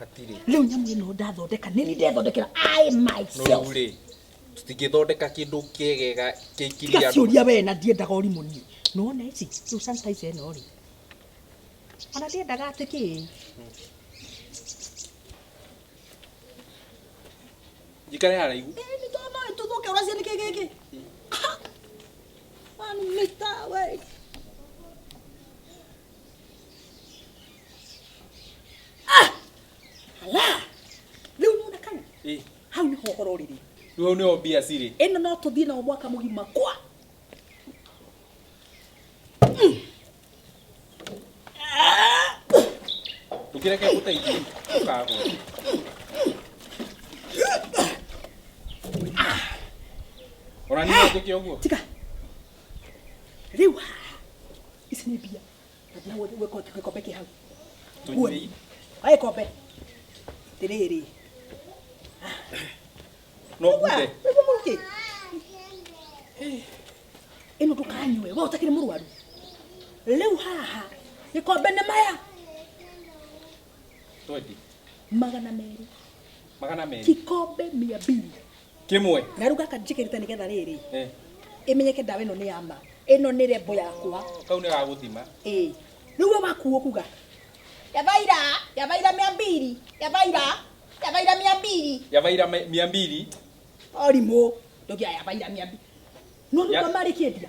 Hatirĩ. Rĩu nyamũ ĩno ndathondeka nĩ niĩ ndethondekera I No myself. rĩu rĩ, tũtingĩthondeka kĩndũ kĩegega kĩikirie Tiga andũ. ciũria we na ndiendaga ũrimũ niĩ. Nĩwona ici rĩu sanitizer ĩno rĩ. Ona ndiendaga atĩ kĩ. Njikare haraihu. Ĩĩ nĩ tondũ no ĩtũthũke ũracia nĩkĩ gĩkĩ? 1 meter away. Ũkora ũrĩrĩ. Rĩu hau nĩho mbia cirĩ. Ĩno no tũthiĩ nao mwaka mũgima kwa. Ndũkĩreke ngũteithie ndũkagwe. Ona niĩ no njĩke ũguo. Tiga. Rĩu haha ici nĩ mbia. Na gĩkombe kĩ hau. Tũnyuei. Oya gĩkombe. Atĩrĩrĩ. No nguthe. Nĩguo mũrukĩ. Ĩno ndũkanyue, we ũtakĩrĩ mũrwaru. Rĩu haha gĩkombe nĩ maya Twendi. 200. 200. Kikombe 200. Kĩmwe. Na rĩu gaka njĩkĩrĩte nĩgetha rĩrĩ Eh. ĩmenyeke ndawa ĩno nĩ ya ma. Ĩno nĩ rembo yakwa. Kau nĩ ga gũthima. Ĩĩ. Rĩu we wakuo kuga yabaira yabaira 200 yabaira yabaira 200 Yabaira 200. Orimũ ndogia yabaira 200. No Ya- rĩu marĩ kĩendia.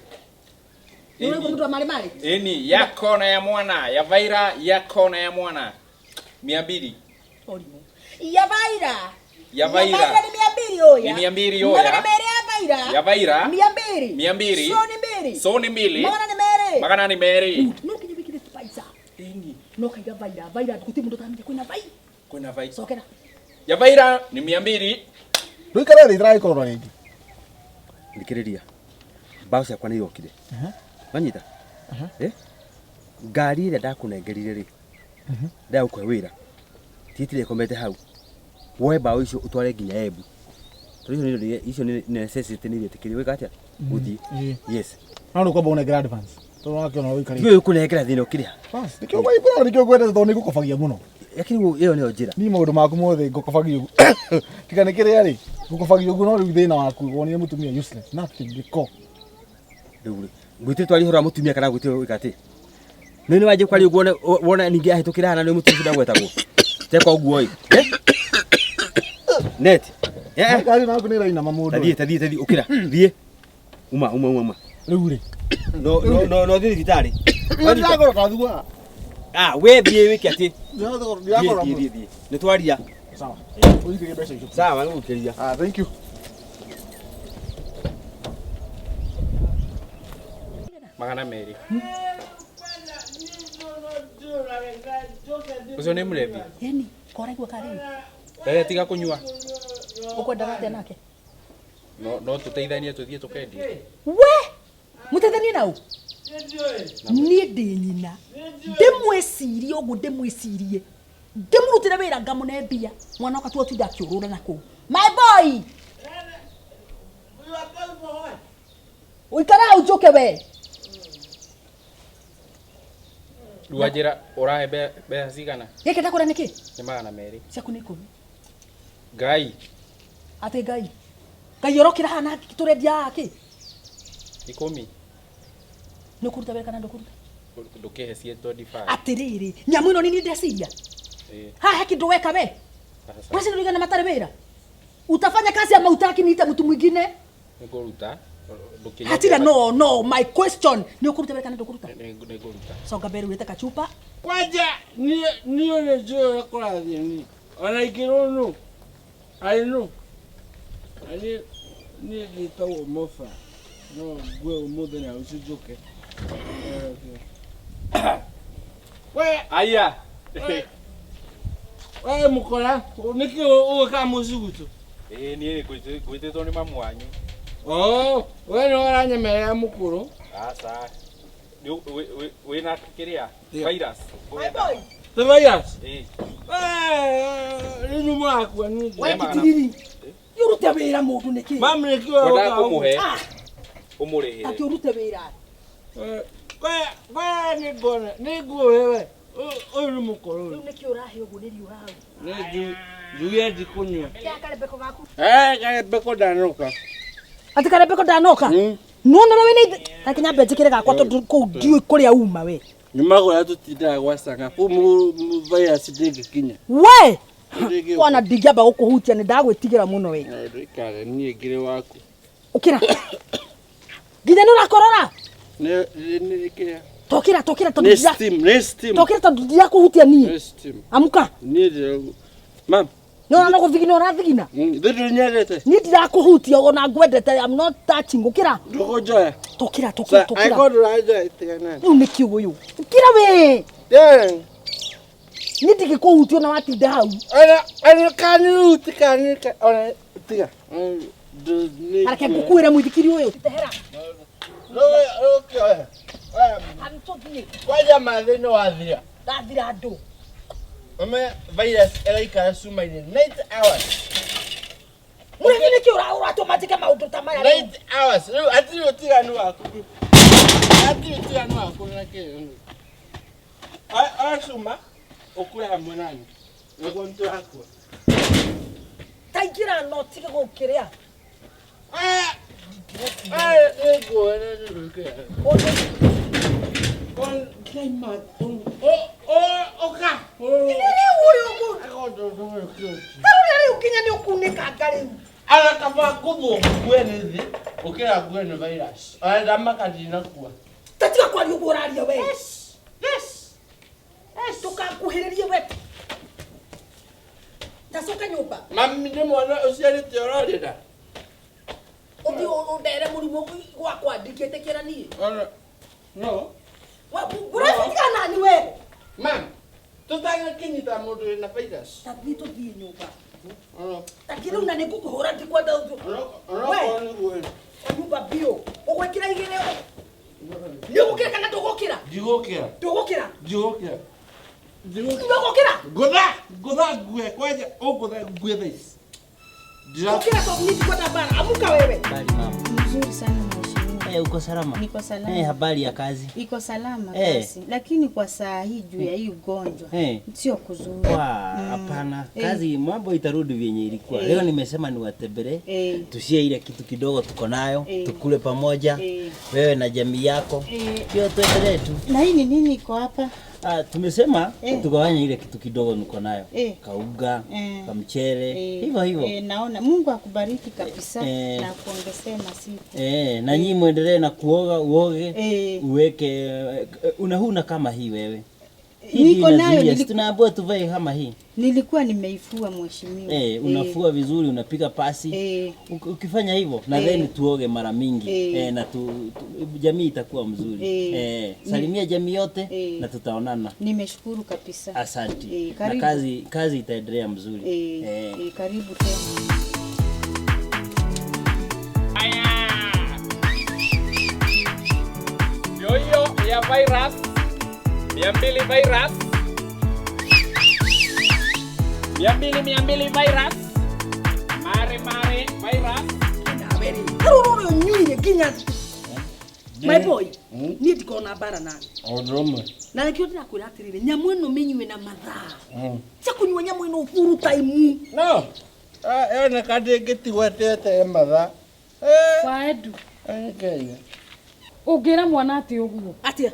No rĩu mũndũ wa marĩ marĩ. Ĩni ya kona ya mwana yabaira ya kona ya mwana 200. Orimũ. Yabaira. Yabaira. Yabaira ni 200 oya. Ni 200 oya. 200 yabaira. Yabaira. 200. 200. Soni mbili. Soni mbili. 200. 200. No kinya wikire spice. Ĩni. No kaiga vaira vaira guti mundu tamenya kwina vai. Kwĩna vai. Cokera. Yabaira ni 200. Ndũikare thĩ itaragĩkorora rĩngĩ. Thikĩrĩria. Mbaũ ciakwa nĩ irokire. Wanyita? Eh? Ngari ĩrĩa ndakũnengerire rĩ, ndagũkũhe wĩra. Tigĩtire ĩkomete hau. Woe mbaũ icio ũtware nginya Embu. Tondũ icio nĩ icio nĩ necessity nĩ iretĩkĩrio gwĩka atĩa? Gũthiĩ. Yes. No nĩ kwamba ũnengere advance. Tondũ wakĩona ũikarĩte. Tiga ũkũnengera thĩna ũkĩrĩha. Bas, nĩkĩo ngwĩra nĩkĩo ngwendete tondũ nĩ ngũkobagia mũno. Lakini ĩyo nĩyo njĩra. Niĩ maũndũ maku mothe ngũkobagia ũguo. Tiga nĩ kĩrĩa rĩ, ngũkobagia ũguo no rĩu thĩna waku wonire mũtumia useless, nothing, gĩko. Rĩu rĩ, ngwĩtire twarie ũhoro wa mũtumia kana ngwĩtire gwĩka atĩ? Nĩ nĩ wanjia kwaria ũguo wone ningĩ ahĩtũkĩra haha na nĩ mũtumia ũcio ndagwetagwo. Teka ũguo ĩ. Eh? Net. Eh. Ngari naku nĩ ĩrainama mũndũ. Tathiĩ tathiĩ tathiĩ ũkĩra. Thiĩ. Uma uma uma uma. Rĩu rĩ. No no no no thiĩ thibitarĩ. Ndĩragũra kathua. Ah, we thiĩ wĩke atĩ. Ndĩragũra. Thiĩ thiĩ thiĩ. Nĩ twaria. Sawa. Ũigĩrie mbeca icio. Sawa, nĩgũkĩria. Ah, thank you. 200. Ũcio nĩ mũrebi. Yani koraigua karĩ. Rere tiga kũnyua. Ũkwendaga atĩa nake? No no tũteithanie tũthiĩ tũkendie. We! Mũteithanie nau? Niĩ ndĩ nyina. Ndĩmwĩcirie ũguo ndĩmwĩcirie. Ndĩmũrutĩre wĩra ngamũne mbia. Mwana wakwa tiwe ũtinda akĩũrũra na kũu. My boy! Ũikare hau njũke we. Rĩu wanjĩra ũrahe mbeca cigana? Gĩkĩ ndakwĩra nĩkĩ? Nĩ 200. Ciaku nĩ 10. Ngai. Atĩ Ngai. Ngai ũrokĩra haha na tũrendia haha kĩ? 10. Nĩ ũkũruta wĩra kana ndũkũruta? Ndũkĩhe cie 25. Atĩrĩrĩ, nyamũ ĩno nĩ niĩ ndeciria. Ĩĩ. Haha he kĩndũ weka we. Sasa. Wewe ndio matarĩ wĩra. Utafanya kazi ama utaki niite mtu mwingine? Nĩngũruta. Ndũkĩnyongere. Hatira no no my question. Nĩ ũkũruta wĩra kana ndũkũruta? Nĩngũruta. Songa mbere wĩte kachupa. Kwanja niĩ niĩ nĩ njũĩ ũrĩa kũrathiĩ niĩ. Ona ingĩrwo nũ. Arĩ nũ. Na niĩ niĩ njĩtagwo Mofa. No ngue ũmũthĩ na rũciũ njũke. We Aya. We mũkora, nĩkĩ ũgĩkaga mũciĩ gwitũ? Ĩĩ niĩ ngwĩtĩtwo nĩ mamu wanyu. Oh, we nĩwe ũranyemerera mũkũrũ. Aca. Wĩna kĩrĩa? Virus. The virus? Ĩĩ. Rĩu nĩ mũrakua ningĩ. We kitiriri. Nĩ ũrute wĩra mũndũ nĩkĩ? Mamu nĩkĩ Ngwendaga kũmũhe Ah, ũmũrĩhĩre. atĩ ũrute wĩra. We nĩ ngona, nĩ nguo we. Ũyũ nĩ mũkũrũ Rĩu ũyũ. nĩkĩ ũrahe ũguo nĩ riũa hau? Nĩ njuge ndikũnyua. Kĩa karembeko gaku. Eh, karembeko ndanoka. Atĩ karembeko ndanoka? Nona ũrĩa wĩna ithe. Reke nyambe njĩkĩre gakwa tondũ kũu ndiũĩ kũrĩa uma we. Nyuma kũrĩa tũtindaga gwa canga, kũu virus ndĩngĩkinya. We! Ndĩngĩũka. Kwana ndingĩamba gũkũhutia nĩ ndagwĩtigĩra mũno we. Ndũikare niĩ ngĩrĩ waku. Ũkĩra. Nginya nĩ ũrakorora? Nĩ nĩ kĩrĩa. Tokĩra tokĩra tondũ Nĩ ndira steam, nĩ steam. tokĩra tondũ ndirakũhutia niĩ. Nĩ steam. Amuka. Niĩ ndĩrauga. Mam. Nĩwona no gũthigina ũrathigina. Thĩ ndũnyendete. Niĩ ndirakuhutia ona ngwendete. I'm not touching. Ũkĩra. Ndũkũnjoya. Tũkĩra tũkĩra tũkĩra. Angĩkorwo ndũranjoya tigana. Rĩu nĩkĩ ũyũ? Ũkĩra we. Niĩ ndingĩkũhutia ona watinda hau. Ona ona kanihuti kani ona tiga. Reke ngũkuĩre mũithikiri ũyũ. Tehera. Rũkĩoya. Tũthiĩ. Kwanja mathĩ nĩ wathira. Ndathira andũ. Mame virus ĩraikara cuma-inĩ 9 hours. Mũrĩmi nĩkĩ ũratũma njĩke maũndũ ta maya rĩu? 9 hours. Rĩu hatirĩ ũtiganu waku. Hatirĩ ũtiganu waku na kĩ. Oya cuma ũkue hamwe nani. Nĩguo nĩtũrakua. Taingĩra na ũtige gũkĩrĩa. Tarora rĩu nginya nĩ ũkunĩkanga rĩu. Ara kaba ngũthwo ngue nĩ thĩ gũkĩra ngue nĩ virus. Ona ndamaka ndinakua. Ta tiga kwaria ũguo ũraria we. Ndũkanguhĩrĩrie we. Tacoka nyũmba. Mami nĩ mwana ũciarĩte ũrorĩra. Ũthiĩ ũndere mũrimũ gwakwa ndingĩtĩkĩra niĩ. Ona no. Ũrabitigana nani we? Mam, tũtangĩkĩnyita mũndũ wĩna virus. Ta thiĩ tũthiĩ nyũmba. Ta kĩrĩu na nĩngũkũhũra ndikwenda ũthiũ. We. Onokorwo nĩguo. Nyũmba biũ. Ũgwĩkĩra igĩrĩ. Nĩ ũgũkĩra kana ndũgũkĩra? Ndigũkĩra. Ndũgũkĩra? Ndigũkĩra. Ndũgũkĩra? Ngũtha, ngũtha ngue kwanja ũngũtha ngue thaa ici. Ũkĩra tondũ niĩ ndikwenda mbara. Amuka wewe. Habari mama. Mzuri sana mheshimiwa. Eh, uko salama? Niko salama. Eh, habari ya kazi? Iko salama Eh. kasi, lakini kwa saa hii juu ya hii ugonjwa Eh. sio kuzuri. Wa, hapana. Eh. Kazi mambo itarudi vyenye ilikuwa. Eh. Leo nimesema niwatembelee. Eh. Tushie ile kitu kidogo tuko nayo, Eh. tukule pamoja. Eh. Wewe na jamii yako. Eh. Pia tuendelee tu. Na hii ni nini iko hapa? Ah, tumesema Eh. tugawanye ile kitu kidogo niko nayo. Eh. Kauga, Eh. kamchele, Eh. hivyo hivyo. Eh, naona Mungu akubariki kabisa Eh. na akuongezee masiku. Eh, na nyinyi muendelee na kuoga, uoge, Eh. uweke unahuna kama hii wewe. Hii Niko nayo inazuia, si tunaambiwa tuvae kama hii. Nilikuwa nimeifua mheshimiwa. Eh, unafua vizuri, unapiga pasi. Eh. Ukifanya hivyo na Eh. then tuoge mara mingi Eh. eh, na jamii itakuwa mzuri. Eh. Eh, salimia jamii yote Eh. na tutaonana. Nimeshukuru kabisa. Asante. Eh, Na karibu. kazi itaendelea mzuri. Eh, Eh. eh, karibu tena. Ndio hiyo ya virus 200 virus 200 200 virus mare mare virus. Tarora ũrĩa ũnyuire nginya my boy niĩ ndikorwo na mbara nawe Ũndũ ũmwe. na nĩkĩo ndĩrakwĩra atĩrĩrĩ nyamũ ĩno mĩnyue na mathaa cia kũnyua nyamũ ĩno full time. No. Yoneka ndĩngĩtigwo ĩtete mathaa. Wa Edu. Ngai. Ũngĩra mwana atĩ ũguo? Atĩa?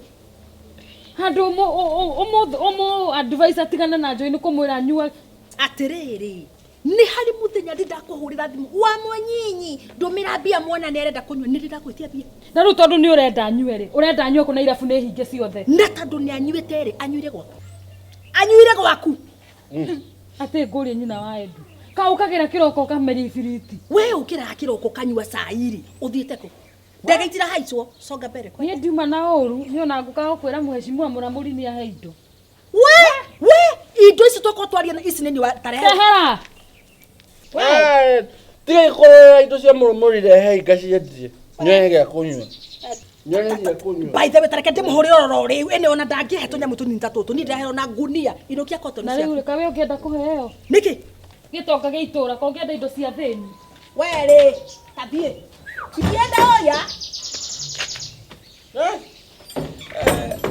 Handũ ũmũ advice atigane na njohi nĩ kũmwĩra nyua. Atĩrĩrĩ, nĩ harĩ mũthenya ndĩ ndakũhũrĩra thimũ wa mwenyinyi ndũmĩra mbia mwana nĩ arenda kũnyua nĩ ndĩ ndakwĩtia mbia. Na rĩu tondũ nĩ ũrenda anyue rĩ, ũrenda anyue kũ na irabu nĩ hinge ciothe. Na tondũ nĩ anyuĩte rĩ, anyuire gwaku. Anyuire gwaku. Atĩ ngũrie nyina wa Edu. Ka ũkagĩra kĩroko ũkameria ibiriti. We ũkĩraga kĩroko ũkanyua cai rĩ, ũthiĩte kũ? Ndege itirahaicwo, songa mbere Niĩ ndiuma na ũru, niĩ ona ngũkaga gũkwĩra mheshimiwa Mũramũri nĩ ahe indo. We, we, indo ici tũkorwo twaria na ici nĩ niĩ tarehe. Tehera. Tiga ikorora indo cia mũrũmũri rehe ngaciendie. Nyone gĩa kũnyua. Nyone gĩa kũnyua. By the way, tareke ndĩmũhũrĩre oro rĩu ĩnĩ ona ndangĩhe tũnyamũ tũnini ta tũtũ niĩ ndĩraheo na ngunia inũkia cotton Na rĩu ciaku. rĩ, kawe ũngĩenda kũheo? Nĩkĩ? Gĩtonga gĩa itũra, ko ũngĩenda indo cia thĩni. We rĩ, tathiĩ. Ingĩenda oya.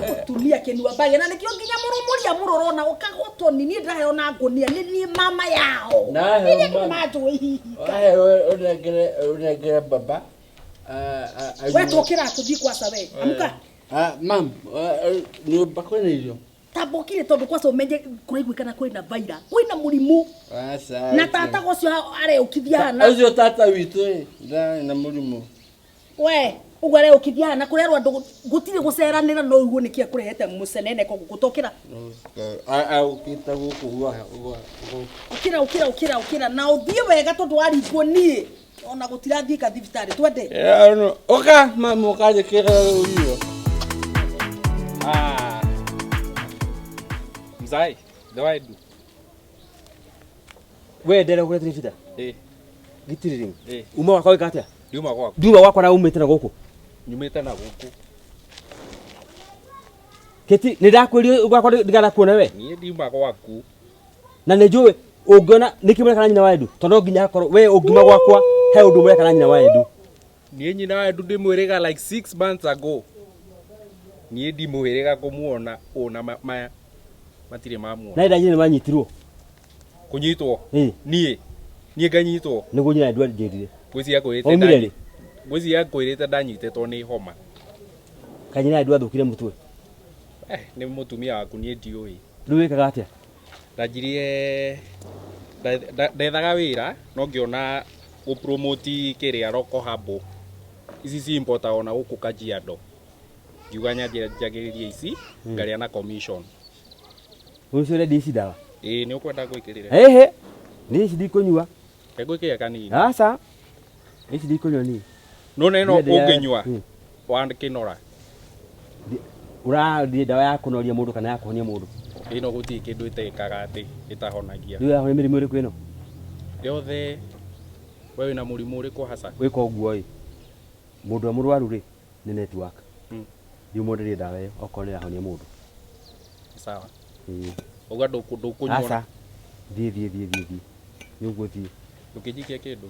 Mũtumia kĩnua mbage na nĩkĩo nginya mũrũmũri amũrora ona ũkagotwo ni niĩ ndĩraheo na ngunia nĩ niĩ mama yao. Ndaheo Inyuĩ mama. nĩmanjũĩ hihi. Wahe ũnengere baba. We tũkĩra tũthiĩ kwaca we. Amka. Mam, nyũmba kwĩna irio? Tamba ũkire tondũ kwaca ũmenye kũraiguĩkana kwĩna vaira kwĩna mũrimũ Aca. na tata ũcio areũkithia hana. Ũcio tata witũ ĩ, ndarĩ na mũrimũ. We ũguo areũkithia haha na kũrerwo andũ gũtirĩ gũceranĩra no ũguo nĩkĩ akũrehete mũcenene koguo gũtokĩra. Aũkĩte gũkũ gwa Ũkĩra ũkĩra ũkĩra ũkĩra na ũthiĩ wega tondũ waringwo niĩ ona gũtirathiĩka thibitarĩ twende. Ũka mama ũkanjĩkĩra irio. Ah. Mzai, the do. We ndere kũretire bita Eh, gĩtirĩrĩ eh, uma wakwa wĩka atĩa ndiuma gwaku. ndiuma gwakwa na umĩte na gũkũ Nyumĩte na gũkũ. kĩti nĩ ndakwĩrio gwakwa ndiganakuone we Niĩ ndiuma gwaku. Na nĩ njũĩ ũngĩona nĩkĩ mũreka na nyina wa Edu tondũ no nginya hakorwo we ũngiuma gwakwa he ũndũ mũreka na nyina wa Edu. Niĩ nyina wa Edu ndĩmwĩrĩga like 6 months ago. Niĩ ndimũhĩrĩga kũmuona ona maya matirĩ mamuona. Na ndanyina nĩ manyitirwo. Kũnyitwo? Ĩ. Niĩ? Niĩ nganyitwo? Nĩguo nyina Edu anjĩrire. Ngwĩciria kwĩrĩte Waumire rĩ? Ngwĩciria kwĩrĩte ndanyitĩtwo nĩ homa. Kanyina Edu athũkire mũtwe. Eh, nĩ mũtumia waku, niĩ ndiũĩ. Rĩu wĩkaga atĩa? Ndanjirie ndethaga wĩra no ngĩona gũpromoti kĩrĩa Roko Habo ici ciimportagwo na gũkũ Kajiado, ngiuga nyanjie njagĩrĩrie ici ngarĩa na commission. Ũcio ũrendia ici ndawa? Ĩĩ, nĩ ũkwenda gwĩkĩrĩre? Ĩhĩ, niĩ ici ndikũnyua. Ngwĩkĩre kanini. Aca, ici ndikũnyua niĩ. No neno Niĩ ndĩra- ũngĩnyua wakĩnora. Ũrathiĩ ndawa ya kũnoria mũndũ kana ya kũhonia mũndũ? Ĩno gũtirĩ kĩndũ ĩtekaga atĩ ĩtahonagia. Rĩu yahonia mĩrimũ ĩrĩkũ ĩno? Yothe. We wĩna mũrimũ ũrĩkũ haca? Wĩka ũguo ĩ, mũndũ ũrĩa mũrwaru rĩ nĩ network. Thiĩ ũmwenderie ndawa ĩyo okorwo nĩ ĩrahonia mũndũ. Sawa. Ĩĩ. Uga ndũkũnyua? Aca, thiĩ thiĩ thiĩ thiĩ thiĩ, nĩ ũguo, thiĩ. Ndũkĩnjikie kĩndũ.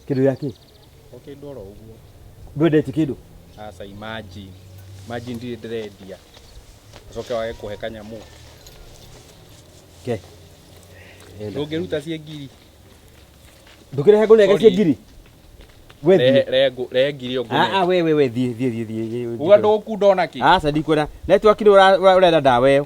Kĩndũ gĩa kĩ? O kĩndũ oro ũguo. Ndwendetie kĩndũ? Aca, imagine, imagine, ndirĩ ndĩrendia ũcoke wage kũhe kanyamũ. Ke. Ndũngĩruta ciĩ ngiri? Ndũkĩrehe ngũnenge ciĩ Sorry. ngiri. We thiĩ. Rehe ngiri ĩyo Ah, ah, ngũne. we we we thiĩ thiĩ thiĩ thiĩ. Uga ndũgũkunda ona kĩ? Aca, ndikwenda network nĩ ũrenda ndawa ĩyo.